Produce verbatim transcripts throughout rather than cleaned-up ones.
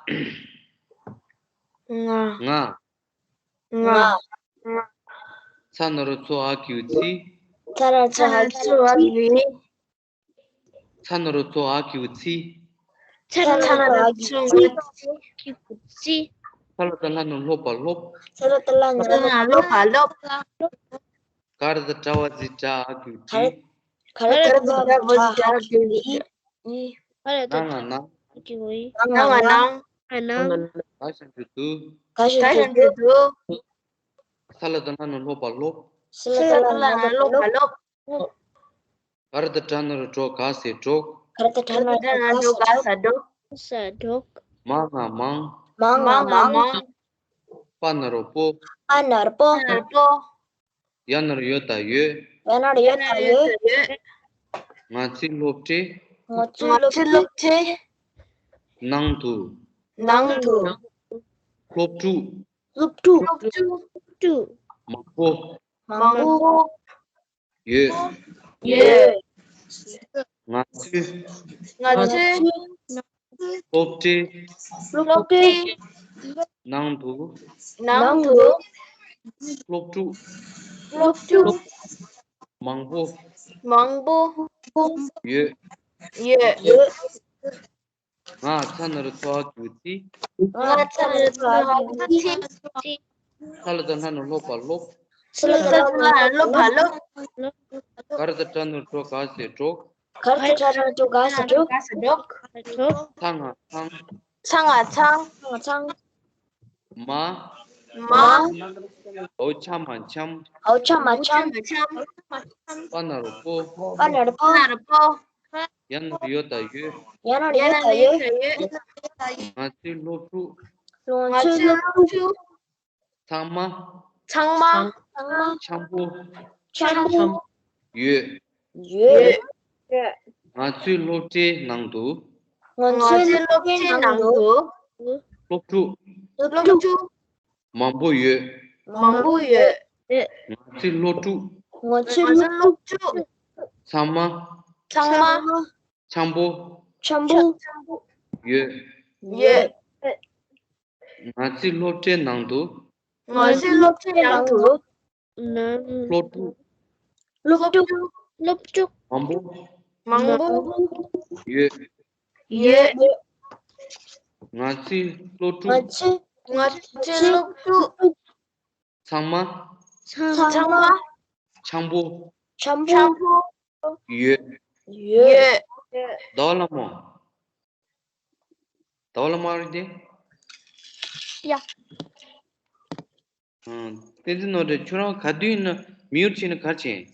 ང་། ང་། ང་། ཚ་ན་རོ་ཚོ་འ་གི་གུ་ཚི། ཚ་ན་རོ་ཚོ་འ་གི་གུ་ཚི། ཚ་ན་རོ་ཚོ་འ་གི་གུ་ཚི། ཚ་ན་རོ་ཚོ་འ་གི་གུ་ཚི། ཚ་ལ་ཏ་ལྷ་ན་རོ་ལྷོ་པ་ལྷོབ། ཚ་ལ་ཏ་ལྷ་ན་རོ་ལྷོ་པ་ལྷོབ། ག་ར་ཏ་གྲ་བ་ཛི་གྲ་འ་གི་གུ་གྲི། ག་ར་ཏ་གྲ་བ་ཛི་གྲ་འ་གི་གུ་གྲི། ན་ང་ནང་། ན་ང་ནང་། ག་ཞབས་ཀྱུ་གུ། ག་ཞབས་ཀྱུ་གུ། ས་ལ་ཏ་ལྷ་ན་རོ་ལྷོ་པ་ལྷོབ། ས་ལ་ཏ་ལྷ་ན་རོ་ལྷོ་པ་ལྷོབ། ག་ར་ཏ་གྲ་ན་རོ་གྲོ་ག་ས་གྲོགས། ག་ར་ཏ་གྲ་ན་རོ་གྲོ་ག་ས་གྲོགས། ས་གྲོགས། མ་ང་མང་། མ་ང་མང་། པ་ན་རོ་པོ། པ་ན་རོ་པོ། པ་ན་རོ་པོ། ཡ་ན་རོ་ཡོ་ད་ཡོད། ཡ་ན་རོ་ཡོ་ད་ཡོད། ང་ཚོའི་སློབ་གྲྭའི། ང་ཚོའི་སློབ་གྲྭའི། ནང་དུ། ནང་དུ། སློབ་ཕྲུག་སློབ་ཕྲུག་སློབ་ཕྲུག་མང་པོ། མང་པོ། ཡོད། ཡོད། ང་ཚོའི། ང་ཚོའི། སློབ་གྲྭའི། སློབ་གྲྭའི། ནང་དུ། ནང་དུ། སློབ་ཕྲུག་སློབ་ཕྲུག་མང་པོ། མང་པོ། ཡོད། ཡོད། ཡོད། ང་ཚ་ན་རོ་ཚོ་འ་གི་གུ་ཚི། ང་ཚ་ན་རོ་ཚོ་འ་གི་གུ་ཚི། ས་ལ་ཏ་ལྷ་ན་རོ་ལྷོ་པ་ལྷོབ། ས་ལ་ཏ་ལྷ་ན་རོ་ལྷོ་པ་ལྷོབ། ག་ར་ཏ་གྲ་ན་རོ་གྲོ་ག་ས་གྲོགས། ག་ར་ཏ་གྲ་ན་རོ་གྲོ་ག་ས་གྲོགས། ཚ་ང་ཚང་། ཚ་ང་ཚང་། ཚ་ང་ཚང་། མ། མ། འའོ་ཆ་མ་འཆམ། འའོ་ཆ་མ་འཆམ། པ་ན་རོ་པོ། པ་ན་རོ་པོ། ཡ་ན་རོ་ཡོ་ད་ཡོད། ཡ་ན་རོ་ཡོ་ད་ཡོད། ང་ཚོའི་སློབ་ཕྲུག་ང་ཚོའི་སློབ་ཕྲུག་ཚང་མ། ཚང་མ། འཆམ་པོ། འཆམ་པོ། ཡོད། ཡོད། ང་ཚོའི་སློབ་གྲྭའི་ནང་དུ། ང་ཚོའི་སློབ་གྲྭའི་ནང་དུ། སློབ་ཕྲུག་སློབ་ཕྲུག་མང་པོ་ཡོད། མང་པོ་ཡོད། ང་ཚོའི་སློབ་ཕྲུག་ང་ཚོའི་སློབ་ཕྲུག་ཚང་མ། ཚང་མ། འཆམ་པོ། འཆམ་པོ། ཡོད། ཡོད། ང་ཚོའི་སློབ་གྲྭའི་ནང་དུ། ང་ཚོའི་སློབ་གྲྭའི་ནང་དུ། སློབ་ཕྲུག་སློབ་ཕྲུག་སློབ་ཕྲུག་མང་པོ། མང་པོ། ཡོད། ཡོད། ང་ཚོའི་སློབ་ཕྲུག་ང་ཚོའི་ང་ཚོའི་སློབ་ཕྲུག་ཚང་མ། ཚང་མ། འཆམ་པོ། འཆམ་པོ། ཡོད། ཡོད། ཟླ་བ་ལྷ་མོ། ཟླ་བ་ལྷ་མོ་རེད་དེ། ཡ། ཨང་། བསྟན་འཛིན་ནོར་བཀྲ། ཁྱོད་རང་ག་དུས་ཡིན་ན་མིའུ་ཊི་བྱས་ན་ག་རེ་བྱེད།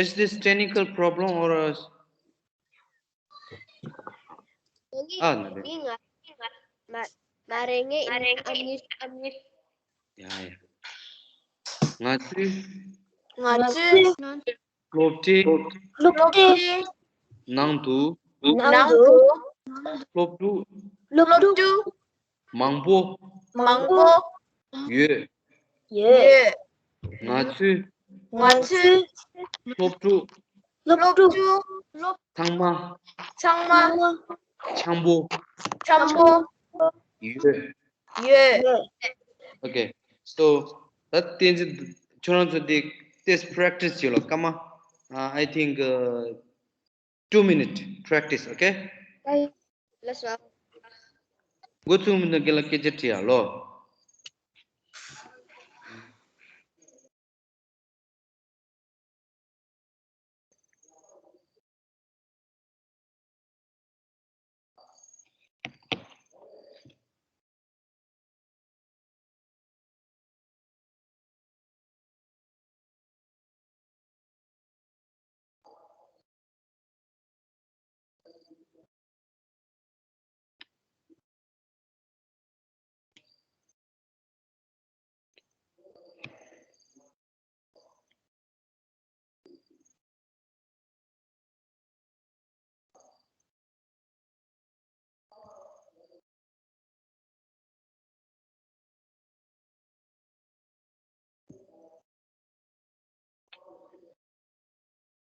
Is this technical problem or a- ཨ་ན་རེ། ངས་ང་ང་མ་མ་རེད། ངས་ཨ་མྱེས་ཨ་མྱེས། ཡ་ཡ། ང་ཚོའི་ང་ཚོའི་སློབ་གྲྭའི་སློབ་གྲྭའི་ནང་དུ་ནང་དུ་སློབ་ཕྲུག་སློབ་ཕྲུག་མང་པོ། མང་པོ། ཡོད། ཡོད། ང་ཚོའི་ང་ཚོའི་སློབ་ཕྲུག་སློབ་ཕྲུག་ཚང་མ། ཚང་མ། འཆམ་པོ། འཆམ་པོ། ཡོད། ཡོད། Okay, so ད་བསྟན་འཛིན། ཁྱོད་རང་ཚོ་དེ་ཏོག་ཙམ་practice་བྱེད་ལ་སྐར་མ། Uh, I think, uh, two minute practice, okay? ལགས་སོ། འགོ་ཚུགས་མི་འདུག་རྒན་ལགས་སྐད་ཆ་དྲིས་ཡ་ལོ།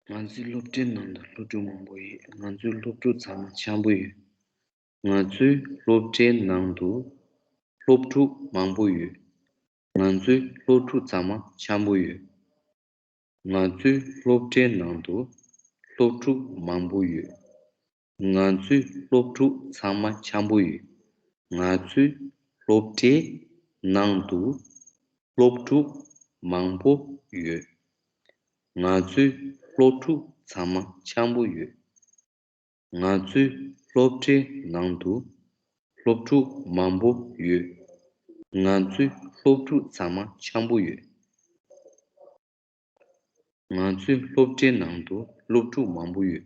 ང་ཚོའི་སློབ་གྲྭའི་ནང་དུ་སློབ་ཕྲུག་མང་པོ་ཡོད། ང་ཚོའི་སློབ་ཕྲུག་ཚང་མ་འཆམ་པོ་ཡོད། ང་ཚོའི་སློབ་གྲྭའི་ནང་དུ་སློབ་ཕྲུག་མང་པོ་ཡོད། ང་ཚོའི་སློབ་ཕྲུག་ཚང་མ་འཆམ་པོ་ཡོད། ང་ཚོའི་སློབ་གྲྭའི་ནང་དུ་སློབ་ཕྲུག་མང་པོ་ཡོད། ང་ཚོའི་སློབ་ཕྲུག་ཚང་མ་འཆམ་པོ་ཡོད། ང་ཚོའི་སློབ་གྲྭའི་ནང་དུ་སློབ་ཕྲུག་མང་པོ་ཡོད། ང་ཚོའི་སློབ་ཕྲུག་ཚང་མ་འཆམ་པོ་ཡོད། ང་ཚོའི་སློབ་གྲྭའི་ནང་དུ་སློབ་ཕྲུག་མང་པོ་ཡོད། ང་ཚོའི་སློབ་ཕྲུག་ཚང་མ་འཆམ་པོ་ཡོད། ང་ཚོའི་སློབ་གྲྭའི་ནང་དུ་སློབ་ཕྲུག་མང་པོ་ཡོད།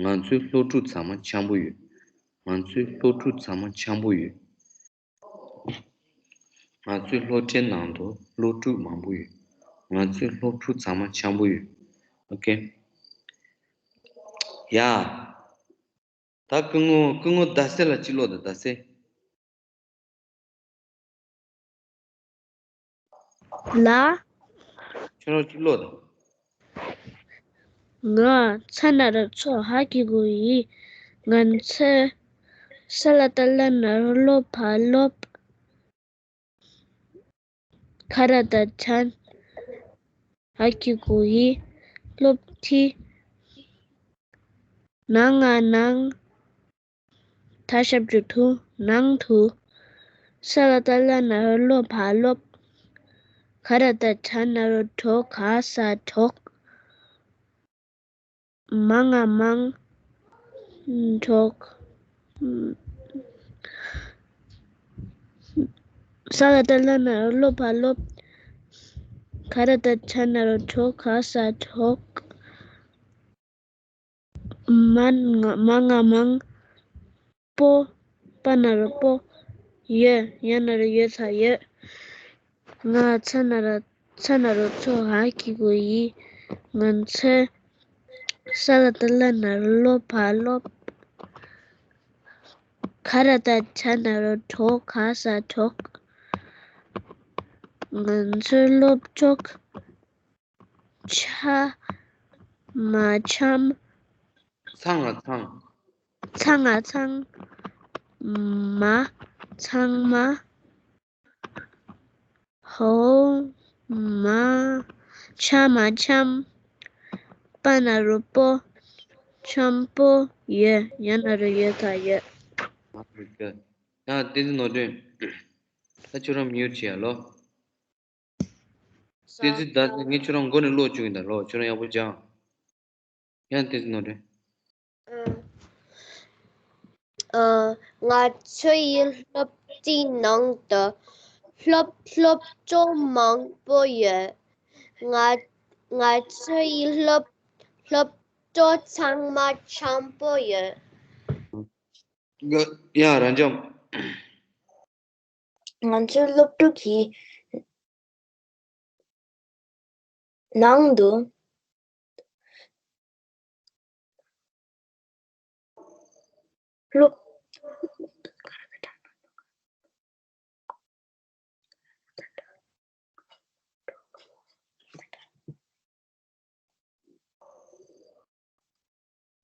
ང་ཚོའི་སློབ་ཕྲུག་ཚང་མ་འཆམ་པོ་ཡོད། ང་ཚོའི་སློབ་ཕྲུག་ཚང་མ་འཆམ་པོ་ཡོད། ང་ཚོའི་སློབ་གྲྭའི་ནང་དུ་སློབ་ཕྲུག་མང་པོ་ཡོད། ང་ཚོའི་སློབ་ཕྲུག་ཚང་མ་འཆམ་པོ་ཡོད། ཨོ་ཀེ། ཡ། ད་སྐུ་ངོ་སྐུ་ངོ་ཟླ་སེ་ལ་ཅིག་ཀློག་དང་ཟླ་སེ། ལ། ཁྱོད་རང་ཅིག་ཀློག་དང་། ང་ཚ་ན་རོ་ཚོ་ཧ་གི་གུ་ཡི། ང་ཚེ་ས་ལ་ཏ་ལ་ན་རོ་ལོ་ཕ་ལོབ། ཁ་ར་ཏ་ཆན་ཧ་གི་གུ་ཡི། ལོབ་ཐི་ན་ང་ནང་། ད་ཞབས་ཀྱུ་དུ་ནང་དུ། ས་ལ་ཏ་ལ་ན་རོ་ལོ་ཕ་ལོབ། ཁ་ར་ཏ་ཆ་ན་རོ་གྲོ་ག་ས་གྲོགས། མ་ང་མང་། གྲོགས། ས་ལ་ཏ་ལ་ན་རོ་ལོ་ཕ་ལོབ། ཁ་ར་ཏ་ཆ་ན་རོ་གྲོ་ག་ས་གྲོགས། མ་ང་མ་ང་མང་། པོ། པ་ན་རོ་པོ། ཡོད། ཡ་ན་རོ་ཡོད་ཚ་ཡོད། ང་ཚ་ན་རོ་ཚ་ན་རོ་ཚོ་ཧ་གི་གུ་ཡི། ང་ཚོའི་ས་ལ་ཏ་ལ་ན་རོ་ལོ་ཕ་ལོབ། ཁ་ར་ཏ་ཆ་ན་རོ་གྲོ་ག་ས་གྲོགས། ང་ཚོའི་སློབ་གྲོགས། ཆ། མ་འཆམ། ཚང་ང་ཚང་། ཚང་ང་ཚང་། མ། ཚང་མ། ཧོ། མ། ཆ་མ་འཆམ། པ་ན་རོ་པོ། འཆམ་པོ་ཡོད། ཡ་ན་རོ་ཡོད་ད་ཡོད། ཡང་བསྟན་འཛིན་ནོར་སྒྲོན། ད་ཁྱོད་རང་མིའུ་ཊི་བྱེད་ཡ་ལོ། བསྟན་འཛིན་ཟླ་ཚེ། ངས་ཁྱོད་རང་མགོ་ནས་ཀློག་བཅུག་ཡིན་ད་ལོ། ཁྱོད་རང་ཡག་པོ་སྦྱང་། ཡང་བསྟན་འཛིན་ནོར་སྒྲོན། ཨ། ང་ཚོའི་སློབ་གྲྭའི་ནང་དུ་སློབ་སློབ་གྲོགས་མང་པོ་ཡོད། ང་ང་ཚོའི་སློབ་སློབ་གྲོགས་ཚང་མ་འཆམ་པོ་ཡོད། ཡ་ར་འཇམ། ང་ཚོའི་སློབ་ཕྲུག་གི་ནང་དུ་སློབ།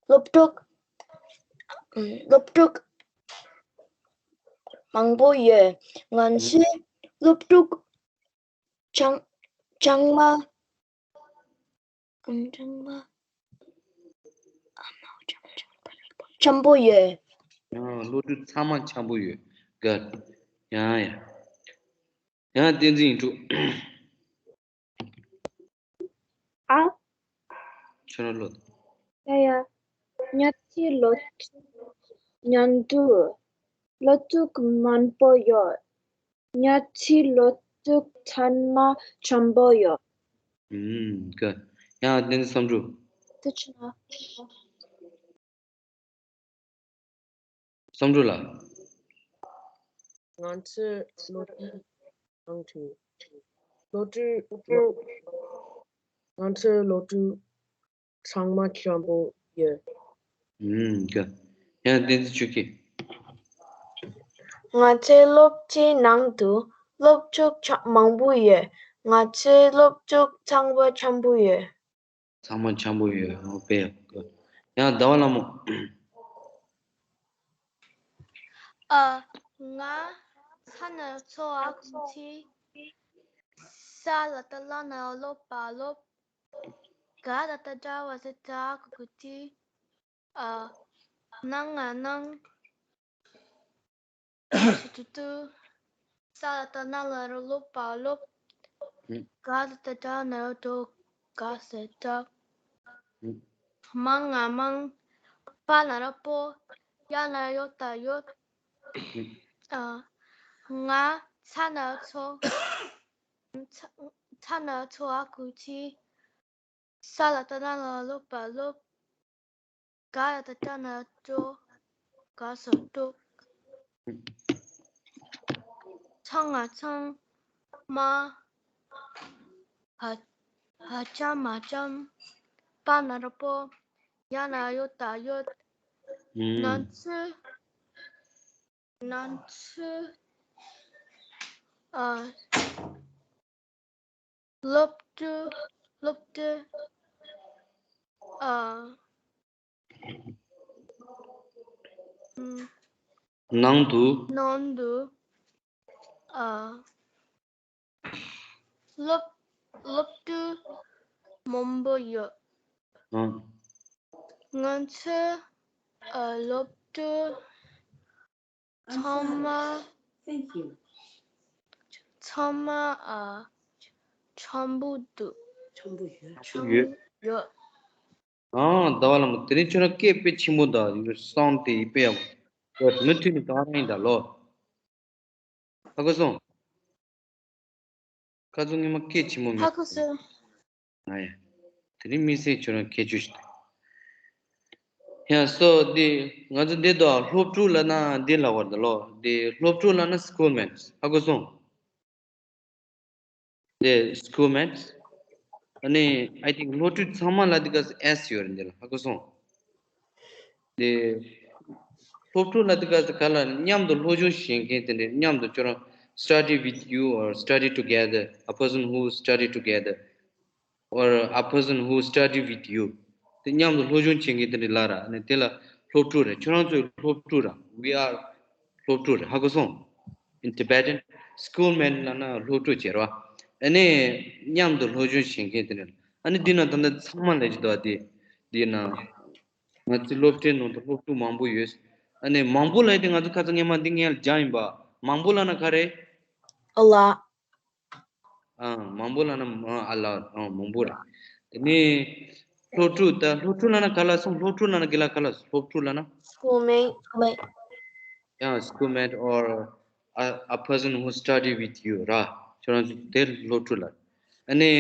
སློབ་ཕྲུག་སློབ་ཕྲུག་མང་པོ་ཡོད། ང་ཚོའི་སློབ་ཕྲུག་ཚང་ཚང་མ་ཚང་མ་འཆམ་པོ་ཡོད། ཡང་སློབ་ཕྲུག་ཚང་མ་འཆམ་པོ་ཡོད། ག་ཡང་ཡང་ཡང་བསྟན་འཛིན་ཡིན་འགྲོ། ཨ། ཁྱོད་རང་ལོ། ཡ་ཡ། ང་ཚོའི་སློབ་ཕྲུག་མཉམ་དུ་སློབ་ཕྲུག་མང་པོ་ཡོད། ང་ཚོའི་སློབ་ཕྲུག་ཚང་མ་འཆམ་པོ་ཡོད། ཨུམ། ག་ཡང་བསྟན་འཛིན་བསམ་འགྲུབ། དེ་ཕྱིན་ན། བསམ་འགྲུབ་ལགས། ང་ཚོའི་སློབ་གྲྭའི་ནང་དུ་སློབ་ཕྲུག་ང་ཚོའི་སློབ་ཕྲུག་ཚང་མ་འཆམ་པོ་ཡོད། ཨུམ། ག་ཡང་བསྟན་འཛིན་ཆོས་སྐྱིད། ང་ཚོའི་སློབ་གྲྭའི་ནང་དུ་སློབ་ཕྲུག་མང་པོ་ཡོད། ང་ཚོའི་སློབ་ཕྲུག་ཚང་མ་འཆམ་པོ་ཡོད། ཚང་མ་འཆམ་པོ་ཡོད། ཨོ་དཔེ་ཡག་པོ། ཡང་ཟླ་བ་ལྷ་མོ། ཨ། ང་ཚ་ན་ཚོ་ཨ་ཁུ་ཚི། ས་ལ་ཏ་ལ་ན་ལོ་པ་ལོབ། ག་ད་ཏ་དྲ་བ་ཟེ་ཏྲ་ཨ་ཁུ་ཁུ་ཏི། ཨ། ནང་ང་ནང་། ཏུ་ཏུ། ས་ལ་ཏ་ན་ལ་རོ་ལོ་པ་ལོབ། ག་ད་ཏ་དྲ་ན་རོ་དྲོ། ག་ཟེ་དྲ། མང་ང་མང་། པ་ན་རོ་པོ། ཡ་ན་ཡོ་ད་ཡོད། ཨ། ང་ཚ་ན་ཚོ། ཚ་ཚ་ན་ཚོ་ཨ་ཁུ་ཚི། ས་ལ་ཏ་ན་ལ་ལོ་པ་ལོབ། ག་ལ་ཏ་ཏ་ན་ཏྲོ། ག་ས་ཏྲོ། ཚང་ང་ཚང་། མ། ཧ། ཧ་ཅང་མ་ཅང་། པ་ན་རོ་པོ། ཡ་ན་ཡོ་ད་ཡོད། ཨུམ། ན་ཚུ། ན་ཚུ། ཨ། སློབ་ཕྲུག་སློབ་ཕྲུག་ཨ། ཨུམ། ནང་དུ། ནང་དུ། ཨ། སློབ་སློབ་ཕྲུག་མང་པོ་ཡོད། ཨ། ང་ཚོ་ཨ་སློབ་ཕྲུག་ཚང་མ། Thank you. ཚང་མ་ཨ་ཆེན་པོ་འདུག་ཆེན་པོ་ཡོད། ཡོད། ཨ། ཟླ་བ་ལྷ་མོ། དེ་རིང་ཁྱོད་རང་སྐད་དཔེ་ཆེན་པོ་འདུག་སའོན་ཌི་དེ་དཔེ་ཡག་པོ། མུ་མཐུད་ནས་ག་རང་ཡིན་ད་ལོ། ཧ་གོ་སོང་། ཁ་ཚོན་སྔོན་མ་སྐད་ཆེན་པོ་མེད། ཧ་གོ་སོང་། ང་ཡ། དེ་རིང་དམིགས་བསལ་ཁྱོད་རང་སྐད་ཆུ་ཞིག་ཡ་སོ་འདི་ང་ཚོ་འདི་དོ་སློབ་ཕྲུག་ལབ་ན་འདི་ལབ་དགོས་རེད་ལོ། འདི་སློབ་ཕྲུག་ལབ་ན་སྐུལ་མེཊ་ཧ་གོ་སོང་། འདི་སྐུལ་མེཊ། ཨ་ནི་I think སློབ་ཕྲུག་ཚང་མ་ལ་འདི་ག་ཨེས་ཡོད་རེད་འདི་ལ་ཧ་གོ་སོང་། དེ། སློབ་ཕྲུག་ལ་དེ་ག་ས་ག་ལ་མཉམ་དུ་སློབ་སྦྱོང་བྱེད་མཁན་དེ་འདྲ་མཉམ་དུ་ཁྱོད་རང་study with you or study together, a person who study together or a person who study with you. དེ་མཉམ་དུ་སློབ་སྦྱོང་བྱེད་མཁན་དེ་འདྲ་ལ་ར་ནི་དེ་ལ་སློབ་ཕྲུག་རེད། ཁྱོད་རང་ཚོའི་སློབ་ཕྲུག་ར། We are སློབ་ཕྲུག་རེད། ཧ་གོ་སོང་། In Tibetan, schoolmate ལབ་ན་སློབ་ཕྲུག་བྱེད་རོ། ཨ་ནི་མཉམ་དུ་སློབ་སྦྱོང་བྱེད་མཁན་དེ་འདྲ། ཨ་ནི་འདི་ན་ད་ལྟ་ཚང་མ་ལས་ཀྱི་འདུག་ཨ་དེ། འདི་ན། ང་ཚོའི་སློབ་གྲྭའི་ནང་དུ་སློབ་ཕྲུག་མང་པོ་ཡོད། ཨ་ནི་མང་པོ་ལབ་དེ་ང་ཚོ་ཁ་སང་སྔོན་མ་འདི་ངས་སྦྱངས་ཡིན་པ། མང་པོ་ལབ་ན་ག་རེ། A lot. ཨ། མང་པོ་ལབ་ན་ཨ་ལ་ཨ་མང་པོ་རེད། དེ་ནས་སློབ་ཕྲུག་ད་སློབ་ཕྲུག་ལབ་ན་ག་ལ་སོང་། སློབ་ཕྲུག་ལབ་ན་ག་ལ་ག་ལ་སློབ་ཕྲུག་ལབ་ན། Schoolmate. Yeah, schoolmate or a, a person who study with you ར། ཁྱོད་རང་ཚོ་དེ་སློབ་ཕྲུག་ལབ། ཨ་ནི།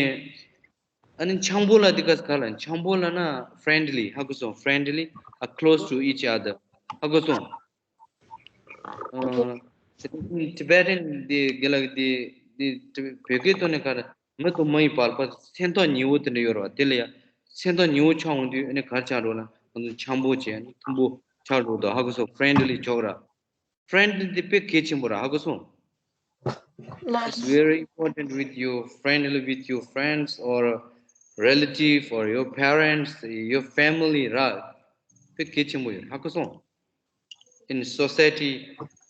ཨ་ནི་འཆམ་པོ་ལབ་དེ་ག་ས་ག་ལ། འཆམ་པོ་ལབ་ན་friendly ཧ་གོ་སོང་། Friendly, are close to each other ཧ་གོ་སོང་། ཨ། Tibetan དེ་དགེ་ལགས་དེ་དེ་བོད་སྐད་ཐོག་ནས་ག་རེ། མི་དང་མི་ཡི་བར་པ་སེམས་ཐག་ཉེ་བོ་དེ་འདྲ་ཡོད་རེད་བ། དེ་ལ་ཡ་སེམས་ཐག་ཉེ་བོ་ཆགས་འོང་དུས་ཨ་ནི་ག་རེ་ཆགས་འགྲོ་ལ་ང་ཚོ་འཆམ་པོ་བྱས་ཨ་ནི་མཐུན་པོ་ཆགས་འགྲོ་འདུག་ཧ་གོ་སོང་། Friendly ཆོག་ར། Friend དེ་དཔེ་གལ་ཆེན་པོ་ར་ཧ་གོ་སོང་། It's very important with your friendly with your friends or relative or your parents, your family ར། དཔེ་གལ་ཆེན་པོ་ཡོད་ཧ་གོ་སོང་། In society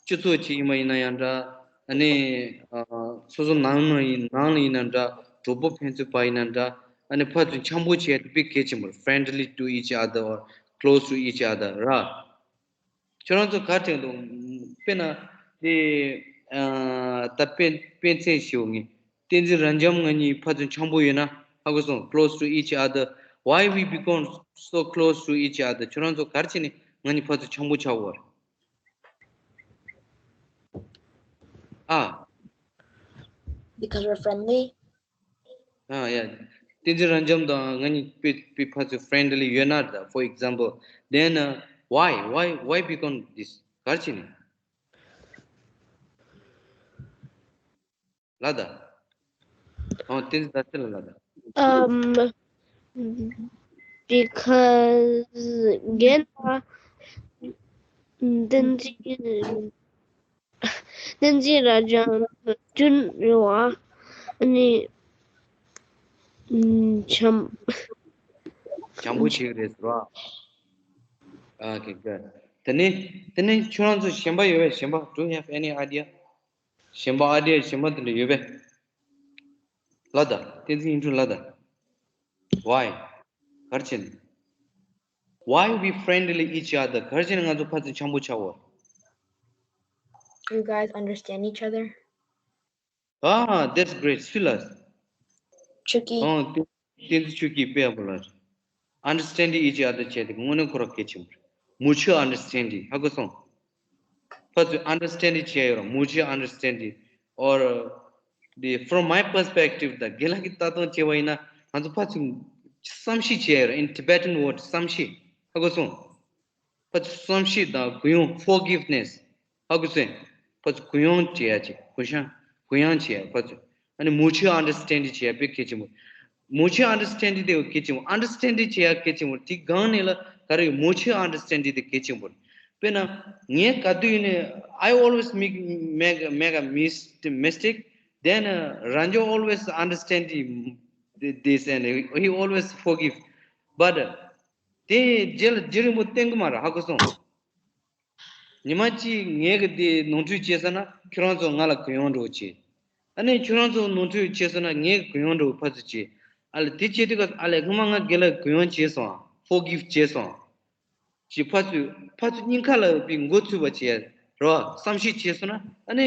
སྤྱི་ཚོགས་ཅིག་ཡིན་པ་ཡིན་ན་ཡང་འདྲ། ཨ་ནི་ཨ་སོ་སོ་ནང་ན་ཡིན་ནང་ལ་ཡིན་ན་འདྲ། གྲོགས་པོ་ཕན་ཚུན་བར་ཡིན་ན་འདྲ། ཨ་ནི་ཕར་ཚུར་འཆམ་པོ་བྱེད་ཡ་དེ་དཔེ་གལ་ཆེན་པོ་རེད། Friendly to each other or close to each other ར། ཁྱོད་རང་ཚོ་ག་དྲན་འདུག་དཔེར་ན་དེ་ཨ་ད་དཔེ་དཔེ་མཚོན་ཞུ་ངེས། བསྟན་འཛིན་རབ་འབྱམས་ང་གཉིས་ཕར་ཚུར་འཆམ་པོ་ཡོད་ན་ཧ་གོ་སོང་། Close to each other. Why we become so close to each other? ཁྱོད་རང་ཚོ་ག་རེ་བྱས་ནས་ང་གཉིས་ཕར་ཚུར་འཆམ་པོ་ཆགས་པ་རེད། ཨ། Because we're friendly. ཨ་ཡ། བསྟན་འཛིན་རབ་འབྱམས་དང་ང་གཉིས་དཔེ་དཔེ་ཕར་ཚུར་friendly ཡོད་ན་ད། For example, then uh, why why why become this? ག་རེ་བྱས་ནས། ལ་ད། ཨོ་བསྟན་འཛིན་ཟླ་ཚེ་ལ་ལ་ད། Um, because རྒན་ལགས་བསྟན་འཛིན་བསྟན་འཛིན་རབ་འབྱམས་རྒྱུན་རིང་བ་ནི་འཆམ། འཆམ་པོ་བྱེད་ཀྱི་རེད་ཟེར་བ། Okay, good. དེ་ནས་དེ་ནས་ཁྱོད་རང་ཚོ་གཞན་པ་ཡོད་པས། གཞན་པ། Do you have any idea? གཞན་པ་idea གཞན་པ་དེ་འདྲ་ཡོད་པས། ལ་ད་བསྟན་འཛིན་ཡིན་འགྲོ་ལ་ད། Why? ག་རེ་བྱས་ནས། Why we friendly each other? ག་རེ་བྱས་ནས་ང་ཚོ་ཕར་ཚུར་འཆམ་པོ་ཆགས་པ། You guys understand each other? Ah, that's great. སུ་ལ། Chucky. ཨོ། བསྟན་འཛིན་ཆོས་སྐྱིད་དཔེ་ཡག་པོ་ལ། Understanding each other བྱས་ཏེ་དངོས་གནས་ཁོ་རང་གལ་ཆེན་པོ་རེད། Mutual understanding ཧ་གོ་སོང་། ཕར་ཚུར་understanding བྱས་ཡོད་ར། Mutual understanding or the, from my perspective ད་རྒན་ལགས་ཀྱི་ལྟ་སྟངས་བྱས་པ་ཡིན་ན་ང་ཚོ་ཕར་ཚུར་བསམ་ཤེས་བྱས་ཡོད་ར། In Tibetan word བསམ་ཤེས་ཧ་གོ་སོང་། ཕར་ཚུར་བསམ་ཤེས་དང་གུ་ཡངས། Forgiveness ཧ་གོ་སོང་། ཕར་ཚུར་གུ་ཡངས་བྱེད་ཡ་ཅིག་གུ་ཡངས་གུ་ཡངས་བྱེད་ཡ། ཕར་ཚུར་ཨ་ནི་mutual understanding བྱེད་ཡ་དཔེ་གལ་ཆེན་པོ། Mutual understanding དེ་གལ་ཆེན་པོ། Understanding བྱེད་ཡ་གལ་ཆེན་པོ། དེ་སྒང་ནས་ལ་ག་རེ་ཡོད། Mutual understanding དེ་གལ་ཆེན་པོ། དཔེར་ན་ངས་ག་དུས་ཡིན་ནའི། I always make, make, make a mis- mistake, then uh, Ranjan always understand this and he always forgive. But དེ་རྗེས་ལ་རྒྱུན་རིང་པོ་བསྟེན་གི་མ་རེད། ཧ་གོ་སོང་། ཉི་མ་གཅིག་ངས་གི་དེ་ནོར་འཁྲུལ་བྱས་སོང་ན་ཁྱོད་རང་ཚོ་ང་ལ་གུ་ཡངས་འགྲོ་བྱེད། ཨ་ནི་ཁྱོད་རང་ཚོ་ནོར་འཁྲུལ་བྱས་སོང་ན་ངས་གུ་ཡངས་འགྲོ་ཕར་ཚུར་བྱེད། ཨ་ལས་དེ་བྱེད་དུས་སྐབས་ཨ་ལས་སྔོན་མ་ང་རྒན་ལགས་གུ་ཡངས་བྱས་སོང་། Forgive བྱས་སོང་། ཅེས་ཕར་ཚུར་ཕར་ཚུར་གཉིས་ཀ་ལ་བའི་མགོ་ཚོས་པ་བྱེད་རོགས། བསམ་ཤེས་བྱས་སོང་ན་ཨ་ནི་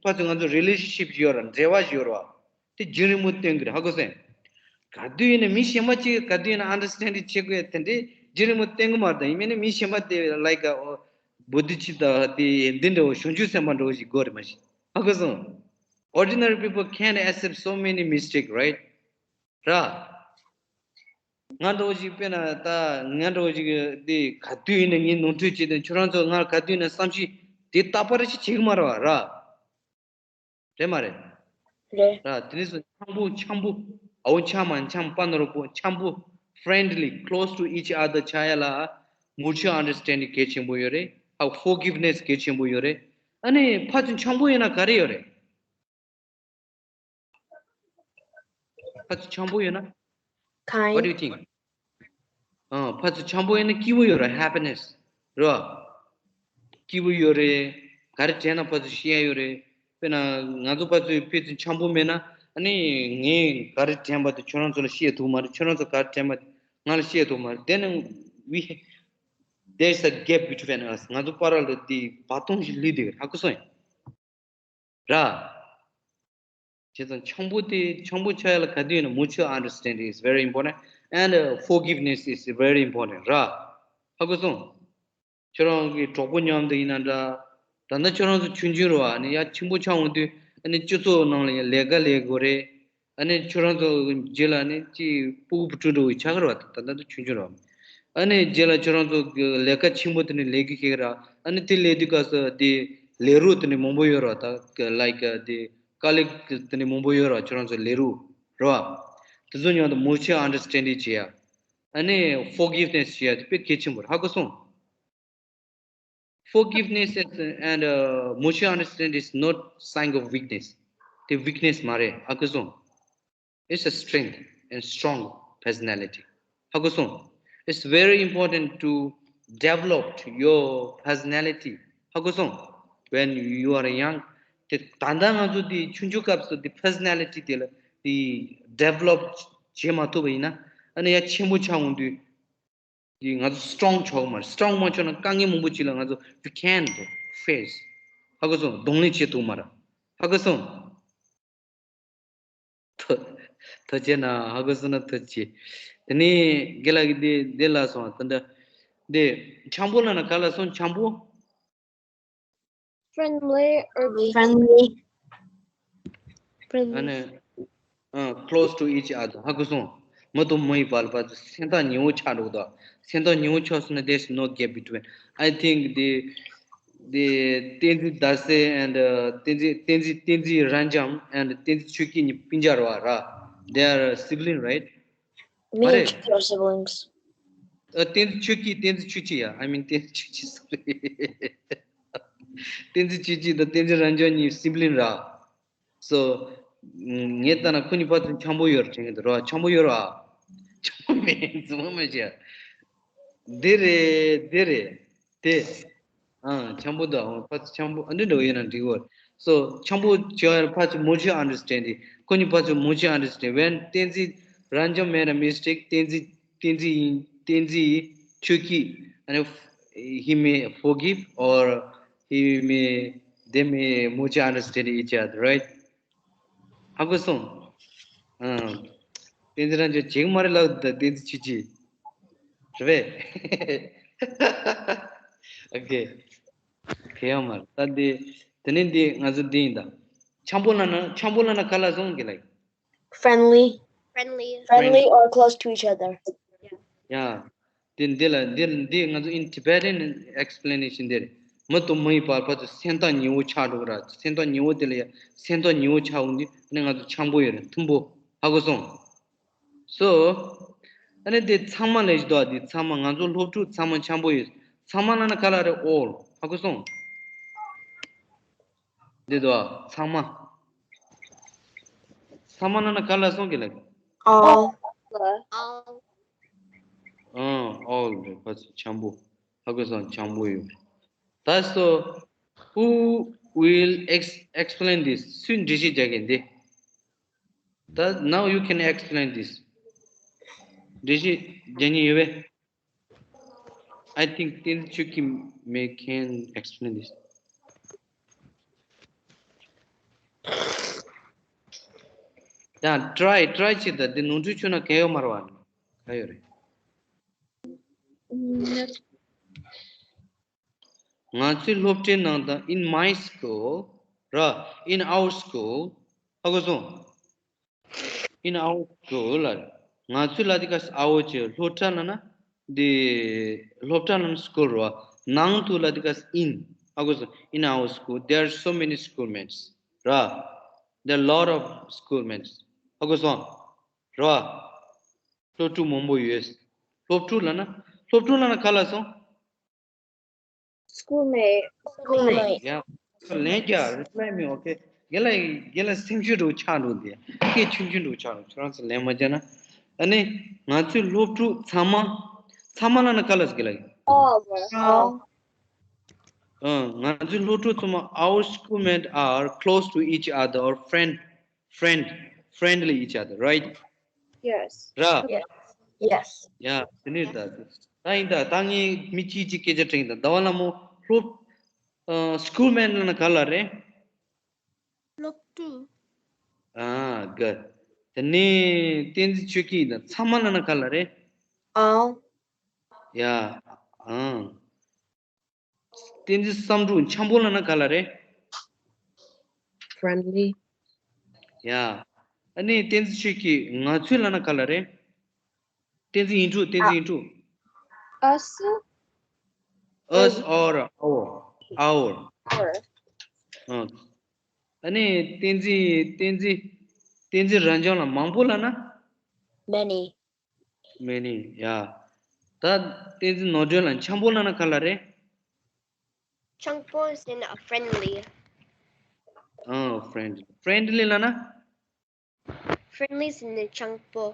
ཕར་ཚུར་ང་ཚོ་relationship ཡོད་ར། འབྲེལ་བ་ཡོད་ར། དེ་རྒྱུན་རིང་པོ་བསྟེན་གི་རེད། ཧ་གོ་སོང་། ག་དུས་ཡིན་ན་མི་གཞན་པ་གཅིག་ག་དུས་ཡིན་ན་understanding བྱེད་དགོས་དེ་འདྲའི་རྒྱུན་རིང་པོ་བསྟེན་གི་མ་རེད། ད་ཡིན་མིན་ན་མི་གཞན་པ་དེ་like a Buddhist དང་དེ་འདི་འདྲ་བོ་བྱང་ཆུབ་སེམས་དཔའ་འདྲ་བོ་ཞིག་དགོས་རེད་མ་གཞི། ཧ་གོ་སོང་། Ordinary people can't accept so many mistake, right? ར། ང་འདྲ་བོ་ཞིག་དཔེར་ན་ད་ང་འདྲ་བོ་ཞིག་དེ་ག་དུས་ཡིན་ན་ངས་ནོར་འཁྲུལ་བྱས་ཏེ་ཁྱོད་རང་ཚོ་ང་ག་དུས་ཡིན་ན་བསམ་ཤེས་དེ་རྟག་པར་ཞིག་བྱེད་གི་མ་རེད་བ་ར། རེད་མ་རེད། རེད། ར། དེ་ནས་སུ་འཆམ་པོ་འཆམ་པོ། ཨའོ་འཆམ་མ་འཆམ་པ་ནོར་པོ་འཆམ་པོ། Friendly, close to each other ཆགས་ཡ་ལ་mutual understanding གལ་ཆེན་པོ་ཡོད་རེད། ཨ། Forgiveness གལ་ཆེན་པོ་ཡོད་རེད། ཨ་ནི་ཕར་ཚུར་འཆམ་པོ་ཡོད་ན་ག་རེ་ཡོད་རེད། ཕར་ཚུར་འཆམ་པོ་ཡོད་ན། What do you Kind. think? ཨ། ཕར་ཚུར་འཆམ་པོ་ཡོད་ན་སྐྱིད་པོ་ཡོད་རེད། Happiness རེད་བ། སྐྱིད་པོ་ཡོད་རེད། ག་རེ་དྲན་ན་ཕར་ཚུར་བཤད་ཡ་ཡོད་རེད། དཔེར་ན་ང་ཚོ་ཕར་ཚུར་ཕར་ཚུར་འཆམ་པོ་མེད་ན་ཨ་ནི་ངས་ག་རེ་དྲན་པ་དེ་ཁྱོད་རང་ཚོ་ལ་བཤད་ཐུབ་མ་རེད། ཁྱོད་རང་ཚོ་ག་རེ་དྲན་པ་ང་ལ་བཤད་ཐུབ་མ་རེད། Then we, there's a gap between us. ང་ཚོ་བར་ལ་དེ་བར་སྟོང་ཞིག་ལུས་བསྡད་ཀྱི་རེད། ཧ་གོ་སོང་ཡ། ར། བྱས་ཙང་འཆམ་པོ་དེ་འཆམ་པོ་ཆགས་ཡ་ལ་ག་དུས་ཡིན་ན་mutual understanding is very important and uh, forgiveness is very important ར། ཧ་གོ་སོང་། ཁྱོད་རང་གི་གྲོགས་པོ་མཉམ་དུ་ཡིན་ན་འདྲ། ད་ལྟ་ཁྱོད་རང་ཚོ་ཆུང་ཆུང་རེད་བ། ཨ་ནི་ཡར་ཆེན་པོ་ཆགས་འོང་དུས་ཨ་ནི་སྤྱི་ཚོགས་ནང་ལ་ཡང་ལས་ཀ་ལས་དགོས་རེད། ཨ་ནི་ཁྱོད་རང་ཚོ་རྗེས་ལ་ནི་ཅིག་སྤུ་གུ་བུ་ཕྲུག་འདྲ་བོ་ཆགས་ཀྱི་རེད་བ། ད་ལྟ་ཆུང་ཆུང་རེད་བ། ཨ་ནི་རྗེས་ལ་ཁྱོད་རང་ཚོ་གི་ལས་ཀ་ཆེན་པོ་དེ་ནི་ལས་ཀྱི་ཤེས་ཀྱི་ར། ཨ་ནི་དེ་ལས་དུས་སྐབས་སུ་དེ་ལས་རོགས་དེ་ནི་མང་པོ་ཡོད་ར། ད་like དེ་colleague དེ་ནི་མང་པོ་ཡོད་ར། ཁྱོད་རང་ཚོ་ལས་རོགས་རེད་བ། དེ་ཚོ་མཉམ་དུ་mutual understanding བྱེད་ཡ། ཨ་ནི་forgiveness བྱེད་ཡ་དེ་དཔེ་གལ་ཆེན་པོ་རེད། ཧ་གོ་སོང་། Forgiveness is, and uh, mutual understanding is not sign of weakness. དེ་weakness མ་རེད། ཧ་གོ་སོང་། It's a strength and strong personality. ཧ་གོ་སོང་། It's very important to develop your personality. ཧ་གོ་སོང་། When you are young དེ་ད་ལྟ་ང་ཚོ་དེ་ཆུང་ཆུང་སྐབས་སུ་དེ་personality དེ་ལ་དེ་develop བྱེད་མ་ཐུབ་པ་ཡིན་ན་ཨ་ནི་ཡར་ཆེན་པོ་ཆགས་འོང་དུས། དེ་ང་ཚོ་strong ཆགས་མ་རེད། Strong མ་ཆགས་ན་དཀའ་ངལ་མང་པོ་ཅིག་ལ་ང་ཚོ་we can't face. ཧ་གོ་སོང་། གདོང་ལེན་བྱེད་ཐུབ་མ་རེད། ཧ་གོ་སོང་། ཐུགས་ཐུགས་རྗེ་གནང་། ཧ་གོ་སོང་ན་ཐུགས་རྗེ། དེ་ནས་རྒན་ལགས་ཀྱིས་འདི་འདི་ལབ་སོང་། ད་འདི་འདི་འཆམ་པོ་ལབ་ན་ག་ལབ་སོང་། འཆམ་པོ། Friendly or friendly. ཨ་ནི། ཨ། close to each other. ཧ་གོ་སོང་། མི་དང་མི་ཡི་བར་ལ་བར་དུ་སེམས་ཐག་ཉེ་བོ་ཆགས་འགྲོ་གི་འདུག་སེམས་ཐག་ཉེ་བོ་ཆགས་སོང་ན་there's no gap between. I think the the Tenzin Dase and uh, Tenzin Tenzin Tenzin Ranjam and Tenzin Chuki Pinjarwara, they are sibling, right? Me What and is- Chucky are siblings. Uh, Tenzin Chuki, Tenzin Chuchi, yeah. I mean Tenzin Chuchi, sorry. Tenzin Chuchi དང་Tenzin Ranjam གཉིས་sibling ར། So ངས་ལྟ་ན་ཁོ་གཉིས་བར་དུ་འཆམ་པོ་ཡོད་རེད་དྲན་གྱི་འདུག་ར། འཆམ་པོ་ཡོད་ར། འཆམ་པོ་མེད་རྫུན་མ་མ་བྱེད། འདི་རེད་འདི་རེད། དེ་ ཨ། འཆམ་པོ་དང་ཕར་ཚུར་འཆམ་པོ་ཨ་འདྲ་འདྲ་བོ་ཡིན་ན་འགྲིག་གོ། So འཆམ་པོ་བྱེད་ཡ་ཕར་ཚུར་mutual understanding། ཁོ་གཉིས་ཕར་ཚུར་mutual understanding. When Tenzin Ranjan made a mistake, Tenzin Tenzin Tenzin Chuki, and if he may forgive or he may, they may mutual understand each other, right? ཧ་གོ་སོང་། ཨ། བསྟན་འཛིན་རང་ཅག་བྱེད་ཀྱི་མ་རེད་ལབ། ད་བསྟན་འཛིན་ཆོས་སྐྱིད་རེད་པས། ཨོ་ཁེ། གལ་ཡོད་མ་རེད། ད་འདི་དེ་ནས་འདི་ང་ཚོ་འདི་ཡིན་ད། འཆམ་པོ་ལབ་ན། འཆམ་པོ་ལབ་ན་ག་ལབ་སོང་གི་ལ། Friendly. Friendly. Friendly or close to each other. ཡ། འདི་འདི་ལ་འདི་འདི་ང་ཚོ་in Tibetan explanation འདི་རེད། མི་དང་མི་ཡི་བར་ཕར་ཚུར་སེམས་ཐག་ཉེ་བོ་ཆགས་འགྲོ་གི་ར། སེམས་ཐག་ཉེ་བོ་དེ་ལ་ཡ་སེམས་ཐག་ཉེ་བོ་ཆགས་འོང་དུས་ཨ་ནི་ང་ཚོ་འཆམ་པོ་ཡོད་རེད། མཐུན་པོ། ཧ་གོ་སོང་། So ཨ་ནི་དེ་ཚང་མ་ལབ་ཀྱི་འདུག་ཨ། དེ་ཚང་མ། ང་ཚོ་སློབ་ཕྲུག་ཚང་མ་འཆམ་པོ་ཡོད། ཚང་མ་ལབ་ན་ག་ལབ་རེད། All. ཧ་གོ་སོང་། འདི་འདུག་ཨ། ཚང་མ། ཚང་མ་ལབ་ན་ག་ལབ་སོང་གི་ལ། All. All. ཨ། all རེད། ཕར་ཚུར་འཆམ་པོ། ཧ་གོ་སོང་། འཆམ་པོ་ཡོད། ད་so who will ex- explain this? སུས་འགྲེལ་བཤད་རྒྱག་གི་འདི། ད་now you can explain this. འགྲེལ་བཤད་རྒྱག་མཁན་ཡོད་པས། I think Tenzin Chuki may can explain this. ཡ། try try བྱེད་ད། འདི་ནོར་འཁྲུལ་བྱུང་ན་གལ་ཡོད་མ་རེད་པ། ག་ཡོད་རེད། ང་ཚོའི་སློབ་གྲྭའི་ནང་དང་། in my school ར། in our school. ཧ་གོ་སོང་། In our school ལ། ང་ཚོའི་ལ་དེ་ག་our བྱས། སློབ་གྲྭ་ལ་ན་འདི། སློབ་གྲྭ་ལ་ན་school ར། ནང་དུ་ལ་དེ་ག་in། ཧ་གོ་སོང་། In our school there are so many schoolmates ར། There are lot of schoolmates. ཧ་གོ་སོང་། ར། སློབ་ཕྲུག་མང་པོ་ཡོད། སློབ་ཕྲུག་ལབ་ན། སློབ་ཕྲུག་ལབ་ན་ག་ལབ་སོང་། Schoolmate. Schoolmate. Yeah. ལན་རྒྱག reply me, okay? རྒན་ལགས། རྒན་ལགས་སེམས་ཤུགས་འདྲ་བོ་ཆག་འགྲོ་འདི། སྐད་ཆུང་ཆུང་འདྲ་བོ་ཆག་འགྲོ། ཁྱོད་རང་ཚོ་ལན་མ་རྒྱག་ན། ཨ་ནི་ང་ཚོའི་སློབ་ཕྲུག་ཚང་མ། ཚང་མ་ལབ་ན་ག་ལབ་སོང་གི་ལ། All. All. ཨ། ང་ཚོའི་སློབ་ཕྲུག་ཚང་མ། Our schoolmates are close to each other or friend friend friendly each other, right? Yes. ར། Yes. Yes. ཡ། དེ་ནས་ད། ད་ཡིན་ད། ད་ངས་མི་གཅིག་གཅིག་སྐད་ཆ་དྲིས་ད། ཟླ་བ་ལྷ་མོ། སློབ། ཨ། schoolmate ལབ་ན་ག་ལབ་རེད། སློབ་ཕྲུག་ཨ། good. དེ་ནས་བསྟན་འཛིན་ཆོས་སྐྱིད་ཡིན་ད། ཚང་མ་ལབ་ན་ག་ལབ་རེད། All. ཡ། ཨ། བསྟན་འཛིན་བསམ་གྲུབ། འཆམ་པོ་ལབ་ན་ག་ལབ་རེད། Friendly. ཡ། ཨ་ནི་བསྟན་འཛིན་ཆོས་སྐྱིད། ང་ཚོའི་ལབ་ན་ག་ལབ་རེད། བསྟན་འཛིན་ཡིན་དྲུག་བསྟན་འཛིན་ཡིན་དྲུག Us. Us or our. Our. Our. ཨ། ཨ་ནི་བསྟན་འཛིན། བསྟན་འཛིན། བསྟན་འཛིན་རང་སྐྱོང་ལ་མང་པོ་ལབ་ན། Many. Many. ཡ། ད་བསྟན་འཛིན་ནོར་སྒྲོན་ལ་འཆམ་པོ་ལབ་ན་ག་ལབ་རེད། འཆམ་པོ་ཟེར་ན་friendly. ཨ། friendly. Friendly ལབ་ན། Friendly ཟེར་ན་འཆམ་པོ།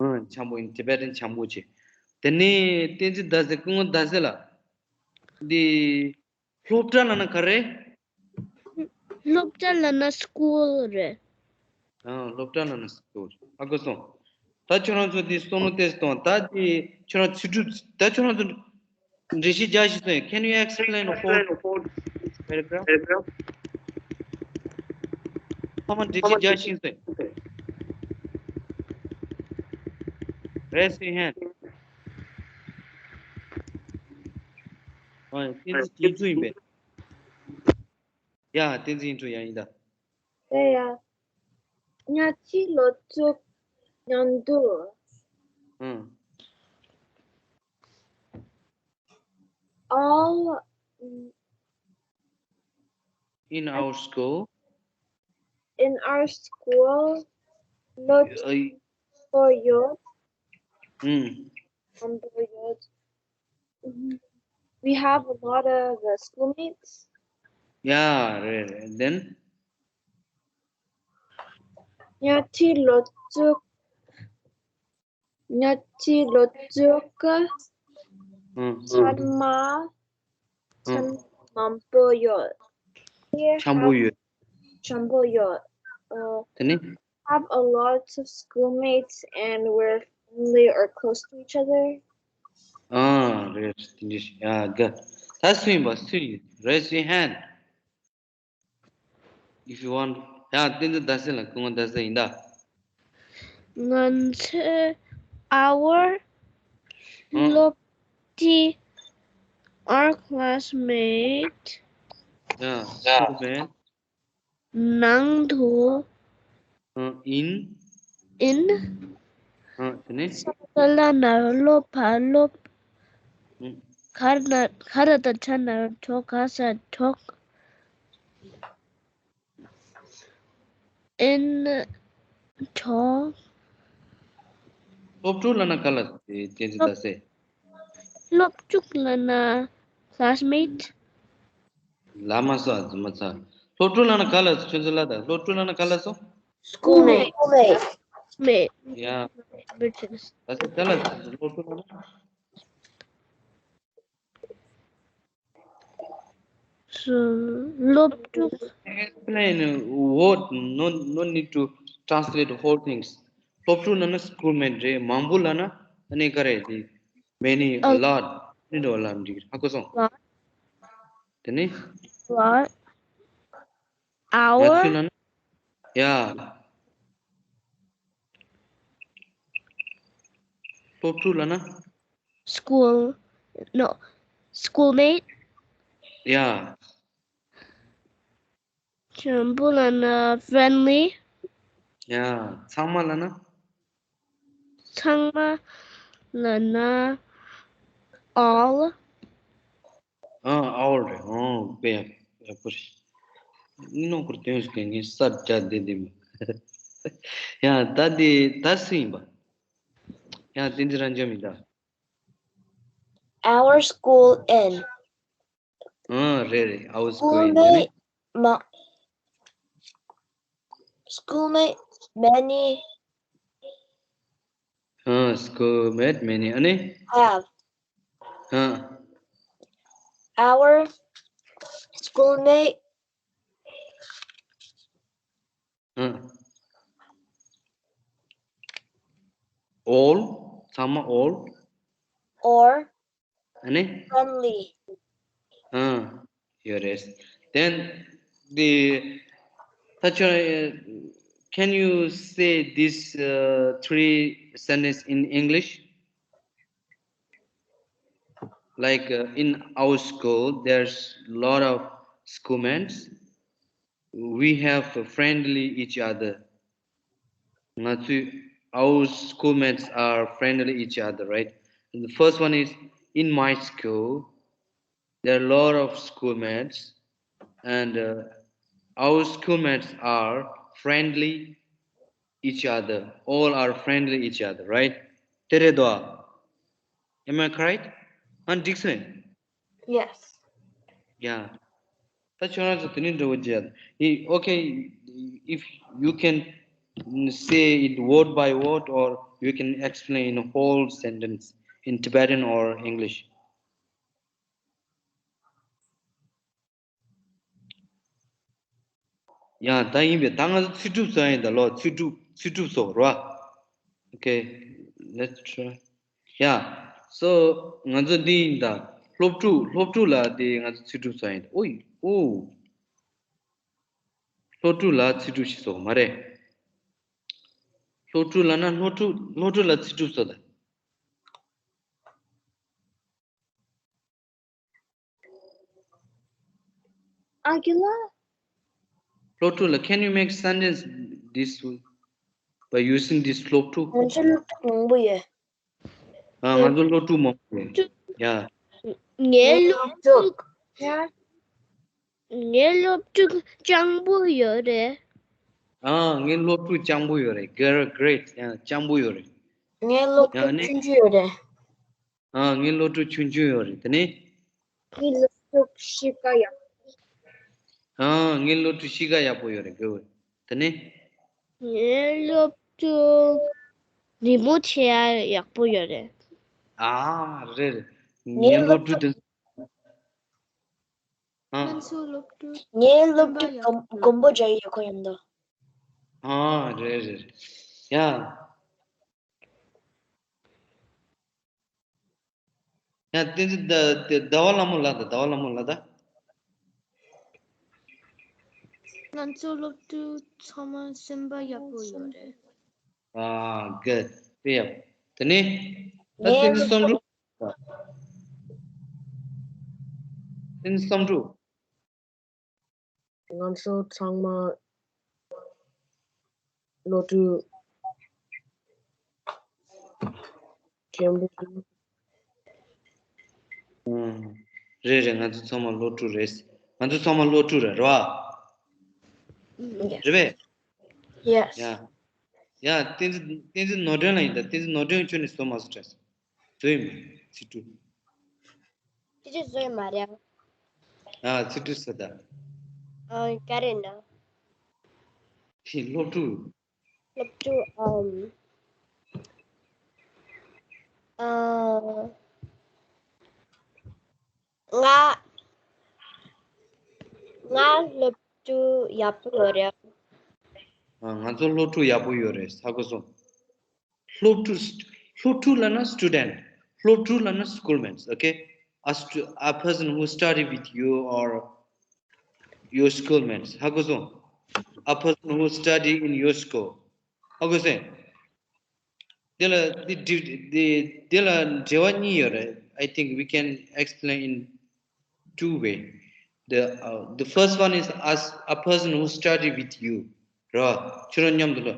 ཨ། འཆམ་པོ། in Tibetan འཆམ་པོ་བྱས། དེ་ནས་བསྟན་འཛིན་ཟླ་ཟེར། སྐུ་ངོ་ཟླ་ཟེར་ལ། འདི། སློབ་གྲྭ་ལབ་ན་ག་རེ། སློབ་གྲྭ་ལབ་ན་school རེད། ཨ། སློབ་གྲྭ་ལབ་ན་school རེད། ཧ་གོ་སོང་། ད་ཁྱོད་རང་ཚོ་འདི་བསམ་བློ་གཏད་སོང་། ད་འདི་ཁྱོད་རང་ཚོའི་གྲུབ། ད་ཁྱོད་རང་ཚོ་འགྲེལ་བཤད་རྒྱག་ཤེས་སོང་། Can you explain the whole paragraph? ཚང་མ་འགྲེལ་བཤད་རྒྱག་ཤེས་སོང་། Raise your hand. ཨ། བསྟན་འཛིན་ཡིན་དྲུག་ཡིན་པས། ཡ། བསྟན་འཛིན་ཡིན་དྲུག་ཡ་ཡིན་ད། ཡ་ཡ། ཉག་ཅིག་ལོ་ཚོད་མཉམ་དུ། ཨང་། All, mm, in our school. In our school, ལོ་ཚོད་ཡོད། ཨང་། མཉམ་དུ་ཡོད། Mm-hmm. We have a lot of, uh, schoolmates. Yeah, རེད་རེད། Then ཉག་ཅིག་ལོ་ཚོད། ཉག་ཅིག་ལོ་ཚོད་ཀྱི། ཨང་། ཚང་མ། ཚང་མ་མང་པོ་ཡོད། འཆམ་པོ་ཡོད། འཆམ་པོ་ཡོད། ཨ། དེ་ནི། Have a lot of schoolmates and we're friendly or close to each other. ཨ། རེད། དེ་འདྲ་ཞིག་ཡ། ག་ད་སུ་ཡིན་པ། སུ་ཡིན། Raise your hand if you want. ཡ། བསྟན་འཛིན་ཟླ་གསལ་ལ། སྐུ་ངོ་ཟླ་གསལ་ཡིན་ད། ང་ཚོས། Our ཨ། སློབ་གྲྭའི། Our classmate. ཡ། schoolmate. ནང་དུ། ཨ། in. in. ཨ། དེ་ནས། ས་ལ་ན་སློབ། བ་སློབ། ཨ། ག་ན་ག་ར་ད་ཆ་ན་གྲོགས། ག་ས་གྲོགས། in གྲོགས། སློབ་ཕྲུག་ལབ་ན་ག་ལ། དེ་དེ་ཚོ་ད་སེ། སློབ་ཕྲུག་ལབ་ན་classmate. ལ་མ་སོ་ཨ་ཙི་མ་ཚ། སློབ་ཕྲུག་ལབ་ན་ག་ལ། ཁྱོད་ཚོ་ལ་ད་སློབ་ཕྲུག་ལབ་ན་ག་ལ་སོ། Schoolmate. Schoolmate. མེད། ཡ། British. ད་སེ་ག་ལ་སློབ་ཕྲུག་ལབ་ན། སློབ་ཕྲུག Explain what? No, no need to translate whole things. སློབ་ཕྲུག་ལབ་ན་schoolmate རེད། མང་པོ་ལབ་ན་ཨ་ནི་ག་རེ་དེ། many, a ཨ། lot. ནི་འགྲོ་ལབ་འགྲིག་ཧ་གོ་སོང་། ལ། དེ་ནི། ལ། ང་ཚོས་our ལབ་ན། ཡ། སློབ་ཕྲུག་ལབ་ན། School. No. Schoolmate. ཡ། འཆམ་པོ་ལབ་ན་friendly. ཡ། ཚང་མ་ལབ་ན། ཚང་མ་ལབ་ན་all. ཨ། all རེད། ཨོ། དཔེ་ཡག་ཡག་པོ་རེད། ནོ་ཁུར་དོན་སུ་གན་ངས་སར་བརྒྱབ་བསྡད་འདི་མ། ཡ། ད་འདི་ད་སུ་ཡིན་པ། ཡ། བསྟན་འཛིན་རབ་འབྱམས་ཡིན་ད། Our school in. ཨ། རེད་རེད། Our school in. Schoolmate. མ། Schoolmate many. ཨ། Schoolmate many. ཨ་ནི། Have. ཨ། Our schoolmate. ཨ། All. ཚང་མ་all. Or ཨ་ནི། Friendly. ཨ། ཡོད་རེད། Then the, ད་ཁྱོད། Can you say this, uh, three sentence in English? Like, uh, in our school, there's a lot of schoolmates. We have friendly each other. ང་ཚོའི། our schoolmates are friendly each other, right? And the first one is, in my school, there are a lot of schoolmates, and, uh, our schoolmates are friendly each other. All are friendly each other, right? དེ་རེད་དོ། Am I correct? ཨ། འགྲིག་སོང་། Yes. Yeah. ད་ཁྱོད་རང་ཚོ་དེ་ནས་འགྲོ་བ་བརྗེད། Okay, if you can say it word by word or you can explain a whole sentence in Tibetan or English. ཡང་ད་ཡིན་པས། ད་ང་ཚོ་ཚིག་གྲུབ་བཟོ་ཡིན་ད་ལོ། ཚིག་གྲུབ། ཚིག་གྲུབ་བཟོ་རོ། Okay, let's try. Yeah. So ང་ཚོ་འདི་ཡིན་ད། སློབ་ཕྲུག་སློབ་ཕྲུག་ལ་དེ་ང་ཚོ་ཚིག་གྲུབ་བཟོ་ཡིན་ད། ཨོ་ཡི་ཨོ། སློབ་ཕྲུག་ལ་ཚིག་གྲུབ་ཞིག་བཟོ་མ་རེད། སློབ་ཕྲུག་ལབ་ན་སློབ་ཕྲུག་སློབ་ཕྲུག་ལ་ཚིག་གྲུབ་བཟོ་ད། ཨ་ཁུ་ལགས། སློབ་ཕྲུག་ལ། Can you make sentence this way by using this སློབ་ཕྲུག? ང་ཚོ་སློབ་ཕྲུག་མང་པོ་ཡོད། ཨ། ང་ཚོ་སློབ་ཕྲུག་མང་པོ་ཡོད། ཡ། ངའི་སློབ་ཕྲུག་ངའི་སློབ་ཕྲུག་སྤྱང་པོ་ཡོད་རེད། ཨ། ངའི་སློབ་ཕྲུག་སྤྱང་པོ་ཡོད་རེད། Great, great. ཡ། སྤྱང་པོ་ཡོད་རེད། ངའི་སློབ་ཕྲུག་ཡ་ནི། ཆུང་ཆུང་ཡོད་རེད། ཨ། ངའི་སློབ་ཕྲུག་ཆུང་ཆུང་ཡོད་རེད། དེ་ནས། ངའི་སློབ་ཕྲུག་གཤིས་ཀ་ཡག་ཨ། ངའི་སློབ་ཕྲུག་གཤིས་ཀ་ཡག་པོ་ཡོད་རེད། Good. དེ་ནས། ངའི་སློབ་ཕྲུག་རི་མོ་བྱེད་ཡག་ཡག་པོ་ཡོད་རེད། ཨ། རེད་རེད། ངའི་སློབ་ཕྲུག་དེ། ཨ། ང་ཚོ་སློབ་ཕྲུག་ངའི་སློབ་ཕྲུག་མགོན་མགོན་པོ་ཇ་ཡི་ཡོད་ཁོ་ཡིན་འདུག་ཨ། རེད་རེད། ཡ། ཡང་བསྟན་འཛིན་ཟླ་ཟླ་བ་ལྷ་མོ་ལ་ད། ཟླ་བ་ལྷ་མོ་ལ་ད། ང་ཚོ་སློབ་ཕྲུག་ཚང་མ་སེམས་པ་ཡག་པོ་ཡོད་རེད། ཨ། གྷུཌ། དཔེ་ཡག་པོ། དེ་ནས་ད་བསྟན་འཛིན་བསམ་འགྲུབ། བསྟན་འཛིན་བསམ་འགྲུབ། ང་ཚོ་ཚང་མ་བློ་གྲོས་ཆེན་པོ་འདུག་ཨང་། རེད་རེད། ང་ཚོ་ཚང་མ་བློ་གྲོས་རེད། ང་ཚོ་ཚང་མ་བློ་གྲོས་རེད། རེད་པས། Yes. ཡ། ཡ། བསྟན་འཛིན་བསྟན་འཛིན་ནོར་སྒྲོན་ལ་ཡིན་ད། བསྟན་འཛིན་ནོར་སྒྲོན་ཁྱོད་ནས་བཟོ་མ་བཟོ་དྲ། བཟོ་ཡིན་མ། ཚིག་འབྲུ། ཁྱེད་ཀྱིས་བཟོས་མ་རེད། ཨ། ཚིག་འབྲུ་ཟེར་ད། ཨ། ག་རེ་ན། ཁྱེད་སློབ་ཕྲུག་སློབ་ཕྲུག་ཨམ། ཨ། ང་། ང་སློབ་ཕྲུག་ཡག་པོ་ཡོད་རེད། ཨ། ང་ཚོ་སློབ་ཕྲུག་ཡག་པོ་ཡོད་རེད། ཧ་གོ་སོང་། སློབ་ཕྲུག་སློབ་ཕྲུག་ལབ་ན་student. སློབ་ཕྲུག་ལབ་ན་schoolmates. Okay? A, stu- a person who study with you or your schoolmates. ཧ་གོ་སོང་། A person who study in your school. ཧ་གོ་སོང་། དེ་ལ་དེ་དེ་དེ་ལ་འབྲེལ་བ་གཉིས་ཡོད་རེད། I think we can explain in two way. The, uh, the first one is as a person who study with you. རེད་བ། ཁྱོད་རང་མཉམ་དུ་ལ།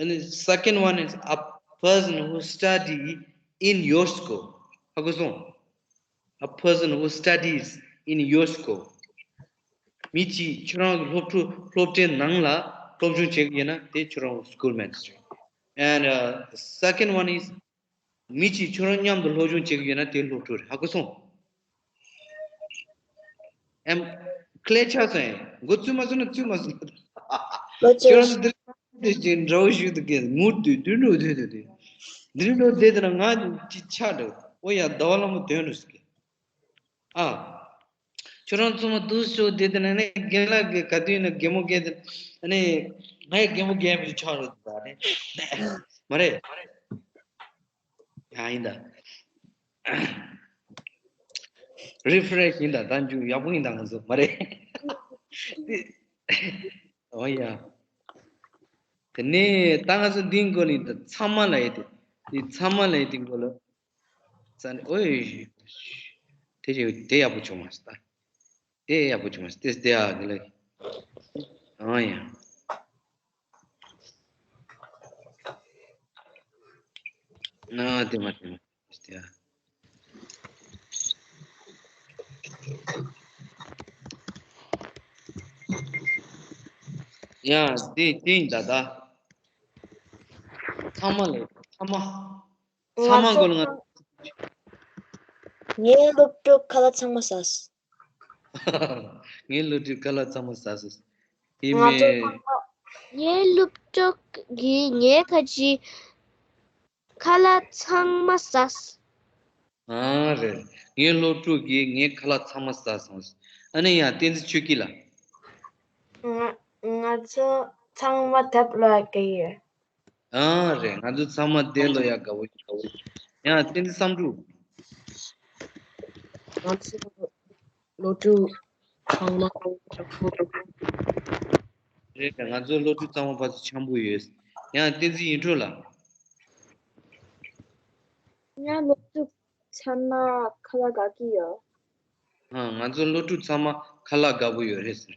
And the second one is a person who study in your school. ཧ་གོ་སོང་། A person who studies in your school. མི་གཅིག་ཁྱོད་རང་གི་སློབ་ཕྲུག་སློབ་གྲྭའི་ནང་ལ་སློབ་སྦྱོང་བྱེད་ཀྱི་ཡོད་ན་དེ་ཁྱོད་རང་schoolmates རེད། And, uh, second one is མི་གཅིག་ཁྱོད་རང་མཉམ་དུ་སློབ་སྦྱོང་བྱེད་ཀྱི་ཡོད་ན་དེ་སློབ་ཕྲུག་རེད། ཧ་གོ་སོང་། ཨེམ། ཀླད་ཆག་སོང་ཨེ། མགོ་བཙུགས་མ་བཙུགས་ན་བཙུགས་མ་བཙུགས་ན། ལོ་ཁྱོད་ཅོ། རང་འདིར་འདིར་ཅིག་འདྲ་བོ་ཞིག་འདུག་གས། ངུ་དུས་དུས་འགྲོ་དུས་དུས་དུས། འདིར་འགྲོ་བསྡད་དེ་ན་ང་ཅིག་ཆག་འགྲོ། ཨོ་ཡ། ཟླ་བ་ལྷ་མོ་དོན་འགྲོ་ཟེར་གི། ཨ། ཁྱོད་རང་ཚང་མ་འདུག་ཞོག་བསྡད་དེ་ན་ནི་རྒན་ལགས་ཀྱིས་ག་དུས་ཡིན་ན་རྒན་མོ་རྒན་དེ་ནི་ང་ཡི་རྒན་མོ་རྒན་མི་ཆགས་རེད་ད་ནི། མ་རེད། ཡ་ཡིན་ད། རི་ཕི་རེ་ཤི་ཡིན་ད། ད་འཇུ་ཡག་པོ་ཡིན་ད་ང་ཚོ་མ་རེད། ཨོ་ཡ། དེ་ནས་ད་ང་ཚོ་འདིའི་སྐོར་ལ་ཡིན་ད། ཚང་མ་ལ་ཡི་དེ། འདི་ཚང་མ་ལ་ཡི་དེ་སྐོར་ལ། ཙ་ནི་ཨོའི། དེ་ཞིག་དེ་ཡག་པོ་བྱུང་མ་སོང་ད། དེ་ཡག་པོ་བྱུང་མ་སོང་། དེ་དེ་ཨ་གི་ལ། ཨང་ཡ། ན་དེ་མ་དེ་མ་དེ་ཨ། ཡ་དེ་དེ་ཡིན་ད་ད། ཚང་མ་ལ་ཚང་མ། ཚང་མ་མགོ་ལ་ང་། ངའི་སློབ་ཕྲུག་ཁ་ལག་ཚང་མ་ཟ། ངའི་སློབ་ཕྲུག་ཁ་ལག་ཚང་མ་ཟ་ཟ། ཡིན་ང་ཚོ་མེད། ཚང་མ། ངའི་སློབ་ཕྲུག་གིས་ངའི་ཁ་ཅིག་ཁ་ལག་ཚང་མ་ཟ། ཨ་རེད། ངའི་སློབ་ཕྲུག་གིས་ངའི་ཁ་ལག་ཚང་མ་ཟ་སོང་། ཨ་ནི་ཡང་བསྟན་འཛིན་ཆོས་སྐྱིད་ལ། ང་ང་ཚོ་ཚང་མ་དེབ་ཀློག་གི་ཡོད། ཨ་རེད། ང་ཚོ་ཚང་མ་དེབ་ཀློག་ཡག་དགའ་པོ་ཡོད། ཡང་བསྟན་འཛིན་བསམ་འགྲུབ། ང་ཚོ་སློབ་ཕྲུག་ཚང་མ། རེད། ང་ཚོ་སློབ་ཕྲུག་ཚང་མ་ཕར་ཚུར་འཆམ་པོ་ཡོད། ཡང་བསྟན་འཛིན་ཡིད་འཕྲོག་ལ། ང་སློབ་ཕྲུག་ཚང་མ་ཁ་ལག་དགའ་གི་ཡོད། ཨ། ང་ཚོ་སློབ་ཕྲུག་ཚང་མ་ཁ་ལག་དགའ་པོ་ཡོད་རེད་ཟེར།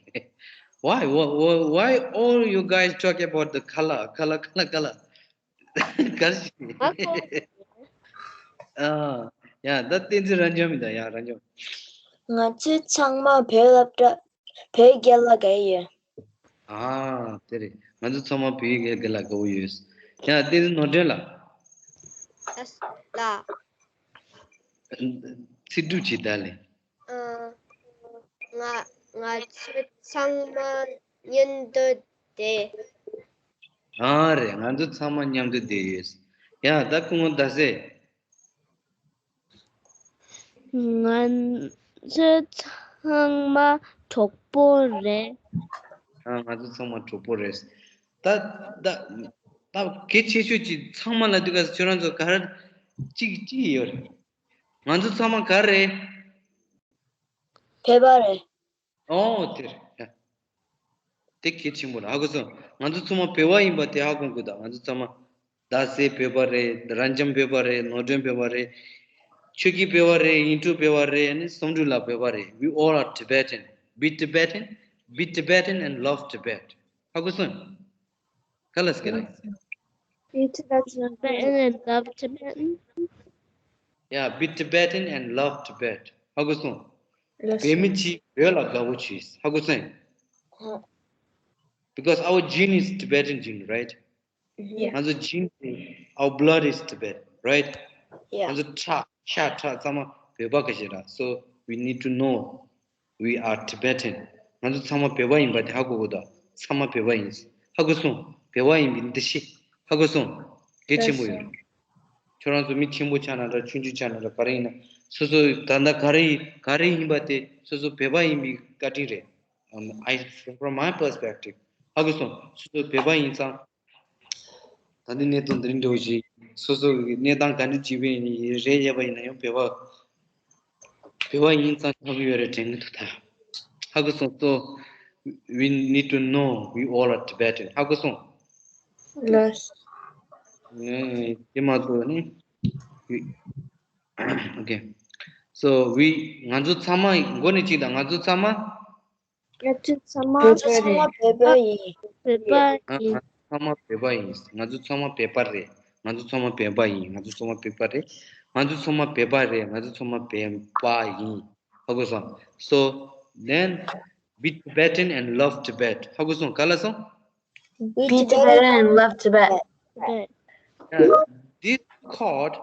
Why, why, why, why all you guys talk about the color, color, color, color? ག་རེ་ཞིག་ཨ། ཡ་ད་བསྟན་འཛིན་རབ་འབྱམས་ཡིན་ད། ཡ་རབ་འབྱམས། ང་ཚོས་ཚང་མ་བོད་སློབ་གྲྭ་བོད་རྒན་ལགས་དགའ་ཡོད། ཨ་དེ་རེད། ང་ཚོ་ཚང་མ་བོད་རྒན་ལགས་དགའ་པོ་ཡོད། ཡ་བསྟན་འཛིན་ནོར་སྒྲོན་ལགས། ལགས། ཚིག་སྒྲུབ་བྱེད་ད་ལེ། ཨ། ང་ང་ཚོ་ཚང་མ་མཉམ་དུ་བསྡད། ཨ་རེད། ང་ཚོ་ཚང་མ་མཉམ་དུ་བསྡད་ཡོད། ཡ་ད་སྐུ་ངོ་ཟླ་ཟེར། ང་ཚོ་ཚ- ཚང་མ་གྲོགས་པོ་རེད། ཨ། ང་ཚོ་ཚང་མ་གྲོགས་པོ་རེད། ད་ད་ད་གལ་ཆེ་ཤོས་ཀྱི་ཚང་མ་ལ་དུས་སྐབས་ཁྱོད་རང་ཚོ་ག་རེ་གཅིག་གཅིག་ཡོད་རེད། ང་ཚོ་ཚང་མ་ག་རེ་རེད། བོད་པ་རེད། ཨོ་དེ་རེད། དེ་གལ་ཆེན་པོ་རེད། ཧ་གོ་སོང་། ང་ཚོ་ཚང་མ་བོད་པ་ཡིན་པ་དེ་ཧ་གོ་དགོས། ད་ང་ཚོ་ཚང་མ། རྡ་སའི་བོད་པ་རེད། རབ་འབྱམས་བོད་པ་རེད། ནོར་སྒྲོན་བོད་པ་རེད། ཆོས་སྐྱིད་བོད་པ་རེད། དབྱིན་ཕྲུག་བོད་པ་རེད། ཨ་ནི་བསམ་གྲུབ་ལགས་བོད་པ་རེད། We all are Tibetan. Be Tibetan, be Tibetan and love Tibet. ཧ་གོ་སོང་། ག་ལ་སྐད་ལ། Be Tibetan and love Tibetan. Yeah, be Tibetan and love Tibet. ཧ་གོ་སོང་། བོད་མི་གཅིག་བོད་ལ་དགའ་པོ་བྱོས། ཧ་གོ་སོང་། Because our gene is Tibetan gene, right? ང་ཚོ་gene དེ། Our blood is Tibet, right? ང་ཚོ་ཁྲག་ཤ་ཁྲག་ཚང་མ་བོད་པ་ག་ཞིག་ར། So we need to know we are Tibetan. ང་ཚོ་ཚང་མ་བོད་པ་ཡིན་པ་དེ་ཧ་གོ་དགོས་དོ། ཚང་མ་བོད་པ་ཡིན། ཧ་གོ་སོང་། བོད་པ་ཡིན་པའི་འདུ་ཤེས། ཧ་གོ་སོང་། གལ་ཆེན་པོ་ཡོད། ཁྱོད་རང་ཚོ་མི་ཆེན་པོ་ཆགས་ན་འདྲ། ཆུང་ཆུང་ཆགས་ན་འདྲ། ག་རེ་ཡིན་ན་སོ་སོ་ད་ལྟ་ག་རེ་ག་རེ་ཡིན་པ་དེ་སོ་སོ་བོད་པ་ཡིན་པའི་བཀའ་དྲིན་རེད། Um, I, from my perspective, ཧ་གོ་སོང་། སོ་སོ་བོད་པ་ཡིན་ཙང་། ད་ནི་གནས་སྟངས་འདི་འདྲ་བོ་ཞིག་སོ་སོ་གི་གནས་སྟངས་ག་འདྲ་ཅིག་བས་ཡིན་རེད། ཡས་པ་ཡིན་ན་ཡང་བོད་པ་བོད་པ་ཡིན་ཙང་ཆགས་ཀྱི་ཡོད་རེད་དྲན་གྱི་འདུག་ད། ཧ་གོ་སོང་། So we need to know we all are Tibetan. ཧ་གོ་སོང་། ལགས། དེ་མ་གཏོགས་ནི། Okay. So we, ང་ཚོ་ཚང་མ། འགོ་ནས་གཅིག་དང་། ང་ཚོ་ཚང་མ། ང་ཚོ་ཚང་མ། ང་ཚོ་ཚང་མ་བོད་པ་ཡིན། བོད་པ་ཡིན། ཚང་མ་བོད་པ་ཡིན། ང་ཚོ་ཚང་མ་བོད་པ་རེད། ང་ཚོ་ཚང་མ་བོད་པ་ཡིན། ང་ཚོ་ཚང་མ་བོད་པ་རེད། ང་ཚོ་ཚང་མ་བོད་པ་རེད། ང་ཚོ་ཚང་མ་བོད་པ་ཡིན། ཧ་གོ་སོང་། So then, be Tibetan and love Tibet. ཧ་གོ་སོང་། ག་ལ་སོང་། Be Tibetan and love Tibet. བོད་Yeah, this called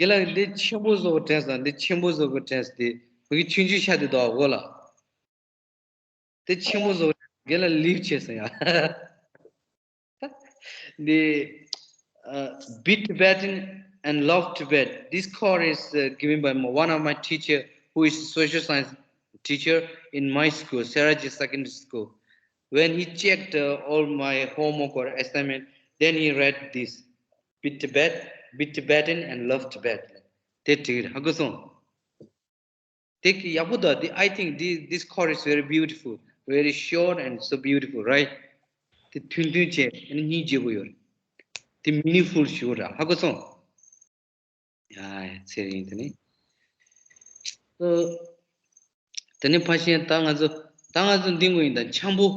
རྒན་ལགས། འདི་ཆེན་པོ་བཟོ་དྲན་སོང་། འདི་ཆེན་པོ་བཟོ་དགོས་དྲན་སོང་། དེ་མི་གི་ཆུང་ཆུང་ཤ་དེ་དོ་འོ་ལ། དེ་ཆེན་པོ་བཟོ། རྒན་ལགས་ལིབ་བྱས་སོང་ཡ། འདི། Uh, be Tibetan and love Tibet. This quote is uh, given by my, one of my teacher, who is a social science teacher in my school, Seraji Secondary School. When he checked uh, all my homework or assignment, then he read this: be Tibet, be Tibetan and love Tibet. དེ་འགྲིག་རེད། ཧ་གོ་སོང་། དེ་གི་ཡག་པོ་འདུག་དེ། I think this, this quote is very beautiful, very short and so beautiful, right? དེ་ཐུང་ཐུང་བྱས། ཨ་ནི་སྙིང་རྗེ་པོ་ཡོད་རེད། དེ་meaningful ཞིག་རེད། ཧ་གོ་སོང་། ཡ་ཡ། ཚེ་རིང་། དེ་ནི། ཨ། དེ་ནི་ཕ་ཤེན། ད་ང་ཚོ་ད་ང་ཚོ་འདི་ངོ་ཡིན་ད། འཆམ་པོ།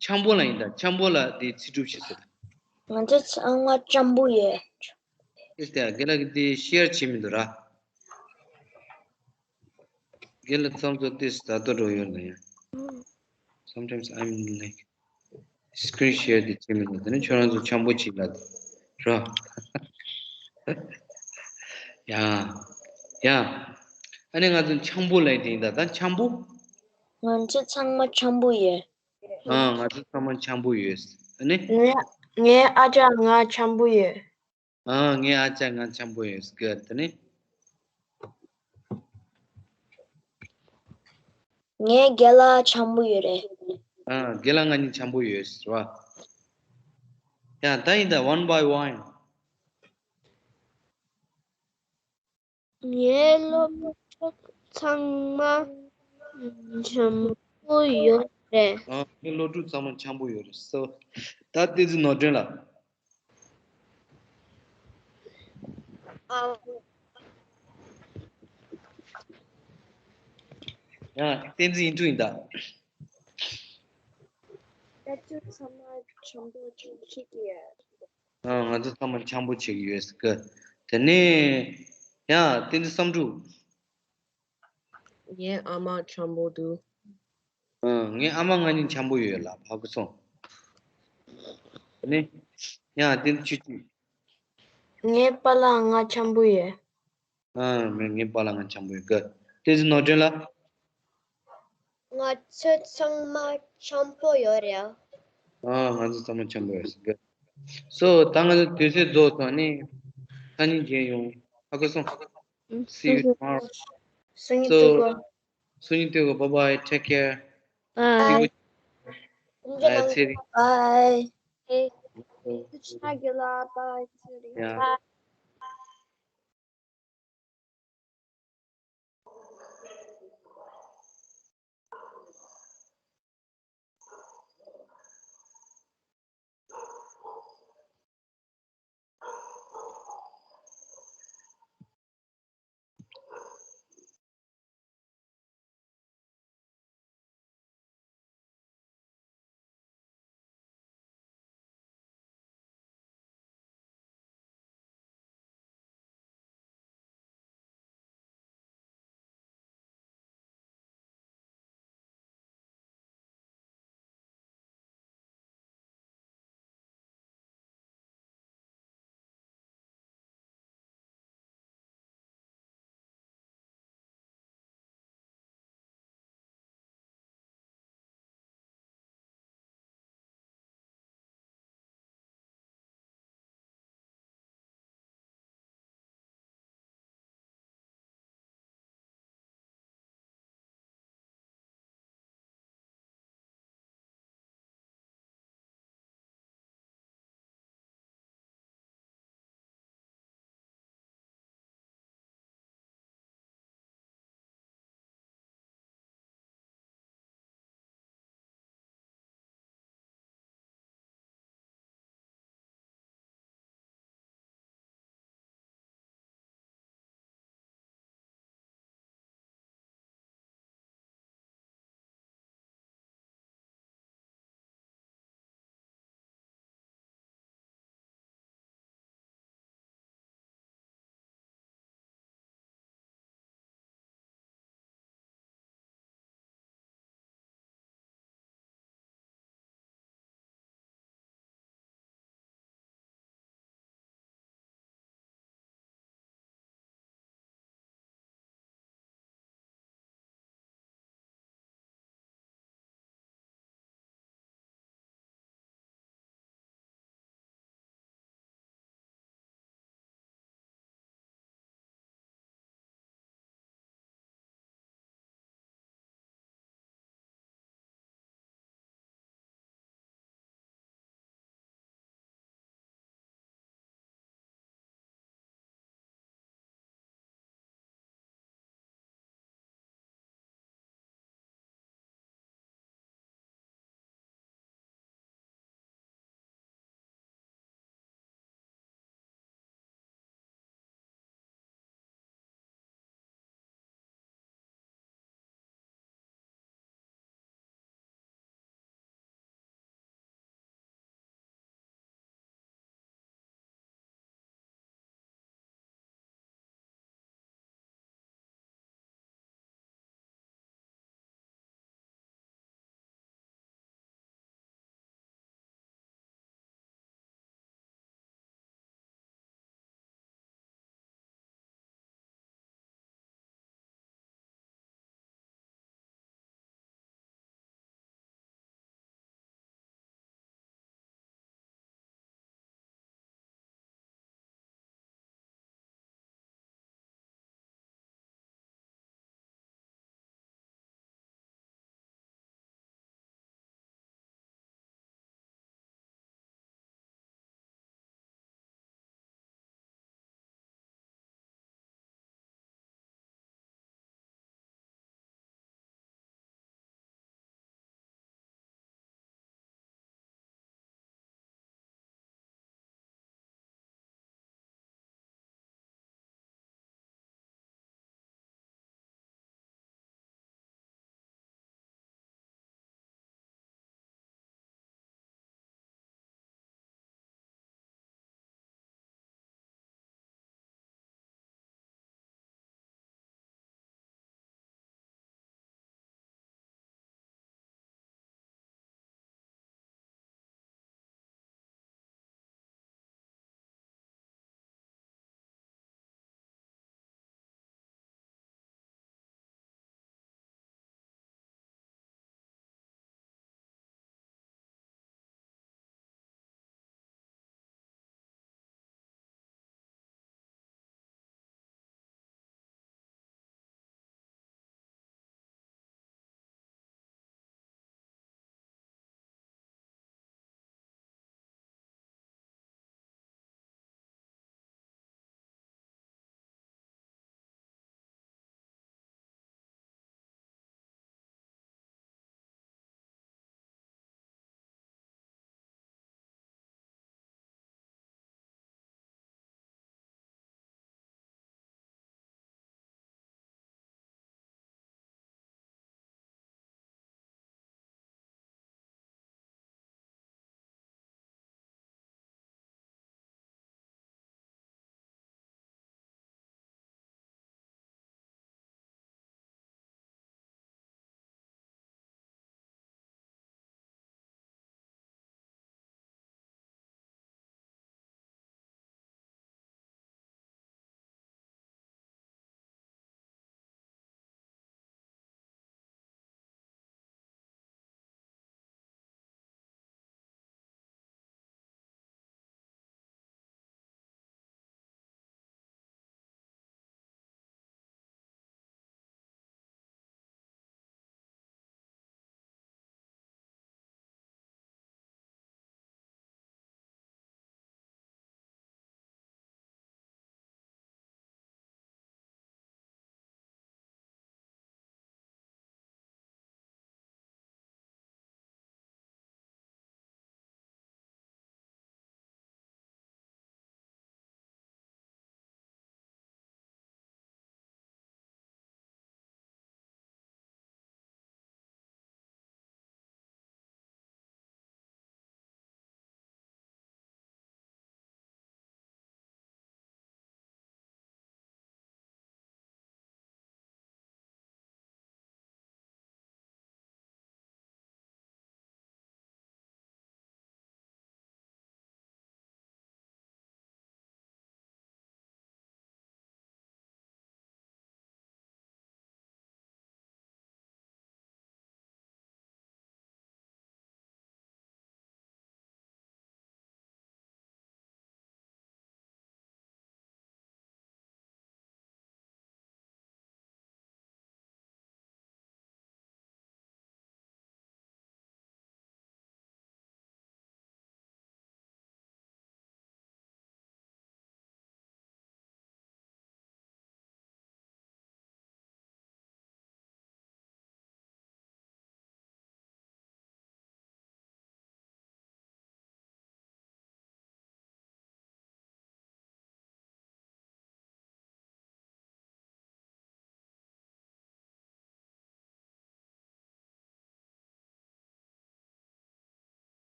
འཆམ་པོ་ལ་ཡིན་ད། འཆམ་པོ་ལ་དེ་ཚིག་གྲུབ་བྱེད་ཟེར་ད། ང་ཚོ་ཚང་མ་འཆམ་པོ་ཡོད། ཨེ་སྟེ། རྒན་ལགས་ཀྱིས་དེ་ཤེར་བྱེད་མི་འདུག་ར། རྒན་ལགས་བསམ་ཚོར་ཏོག་ཙམ་འདྲ་པོ་ཡོད་ན་ཡང་། Sometimes I'm like screen share དེ་བྱེད་མི་འདུག་དེ་ནི་ཁྱོད་རང་ཚོ་འཆམ་པོ་བྱེད་ལ་ར། ཡ། ཡ། ཨ་ནི་ང་ཚོ་འཆམ་པོ་ལ་ཡིན་ད། ད་འཆམ་པོ། ང་ཚོ་ཚང་མ་འཆམ་པོ་ཡོད། ཨ། ང་ཚོ་ཚང་མ་འཆམ་པོ་ཡོད། ཨ་ནི། ངའི་ངའི་ཨ་ཅག་ང་འཆམ་པོ་ཡོད། ཨ། ངའི་ཨ་ཅག་ང་འཆམ་པོ་ཡོད། Good. དེ་ནི། ངའི་རྒན་ལགས་འཆམ་པོ་ཡོད་རེད། ཨ། རྒན་ལགས་ང་གཉིས་འཆམ་པོ་ཡོད་རེད་པ། ཡ། ད་ཡིན་ད། One by one. ངའི་སློབ་ཕྲུག་ཚང་མ་འཆམ་པོ་ཡོད་རེད། ཨ། ངའི་སློབ་ཕྲུག་ཚང་མ་འཆམ་པོ་ཡོད་རེད། So ད་བསྟན་འཛིན་ནོར་སྒྲོན་ལགས། ཡ། བསྟན་འཛིན་དབྱིན་ཕྲུག་ཡིན་ད། ང་ཚོ་ཚང་མ་འཆམ་པོ་བྱེད་ཀྱི་ཡོད། ཨ། ང་ཚོ་ཚང་མ་འཆམ་པོ་བྱེད་ཀྱི་ཡོད། Good. དེ་ནས་ཡ། བསྟན་འཛིན་བསམ་གྲུབ། ངའི་ཨ་མ་འཆམ་པོ་འདུག་ཨ། ངའི་ཨ་མ་ང་གཉིས་འཆམ་པོ་ཡོད་ལ། ཧ་གོ་སོང་། ནི། ཡང་དེ་ཆུ་ཆུ། ངའི་པཱ་ལགས་ང་འཆམ་པོ་ཡོད། ཨ། ངའི་ངའི་པཱ་ལགས་ང་འཆམ་པོ་ཡོད། ག་དེ་ཚོ་ནོར་སྒྲོན་ལ། ང་ཚོ་ཚང་མ་འཆམ་པོ་ཡོད་རེད། ཨ། ང་ཚོ་ཚང་མ་འཆམ་པོ་ཡོད། ག་སོ་ད་ང་ཚོ་དུས་ཚོད་རྫོགས་སོང་ནི། ད་ནི་མཇལ་ཡོང་། ཧ་གོ་སོང་། See you tomorrow. སང་ཉིན་So, ཐུག་གོ་སང་ཉིན་ཐུག་གོ Bye bye. Take care. Bye. Bye. Bye. Bye. Bye. Bye. Yeah.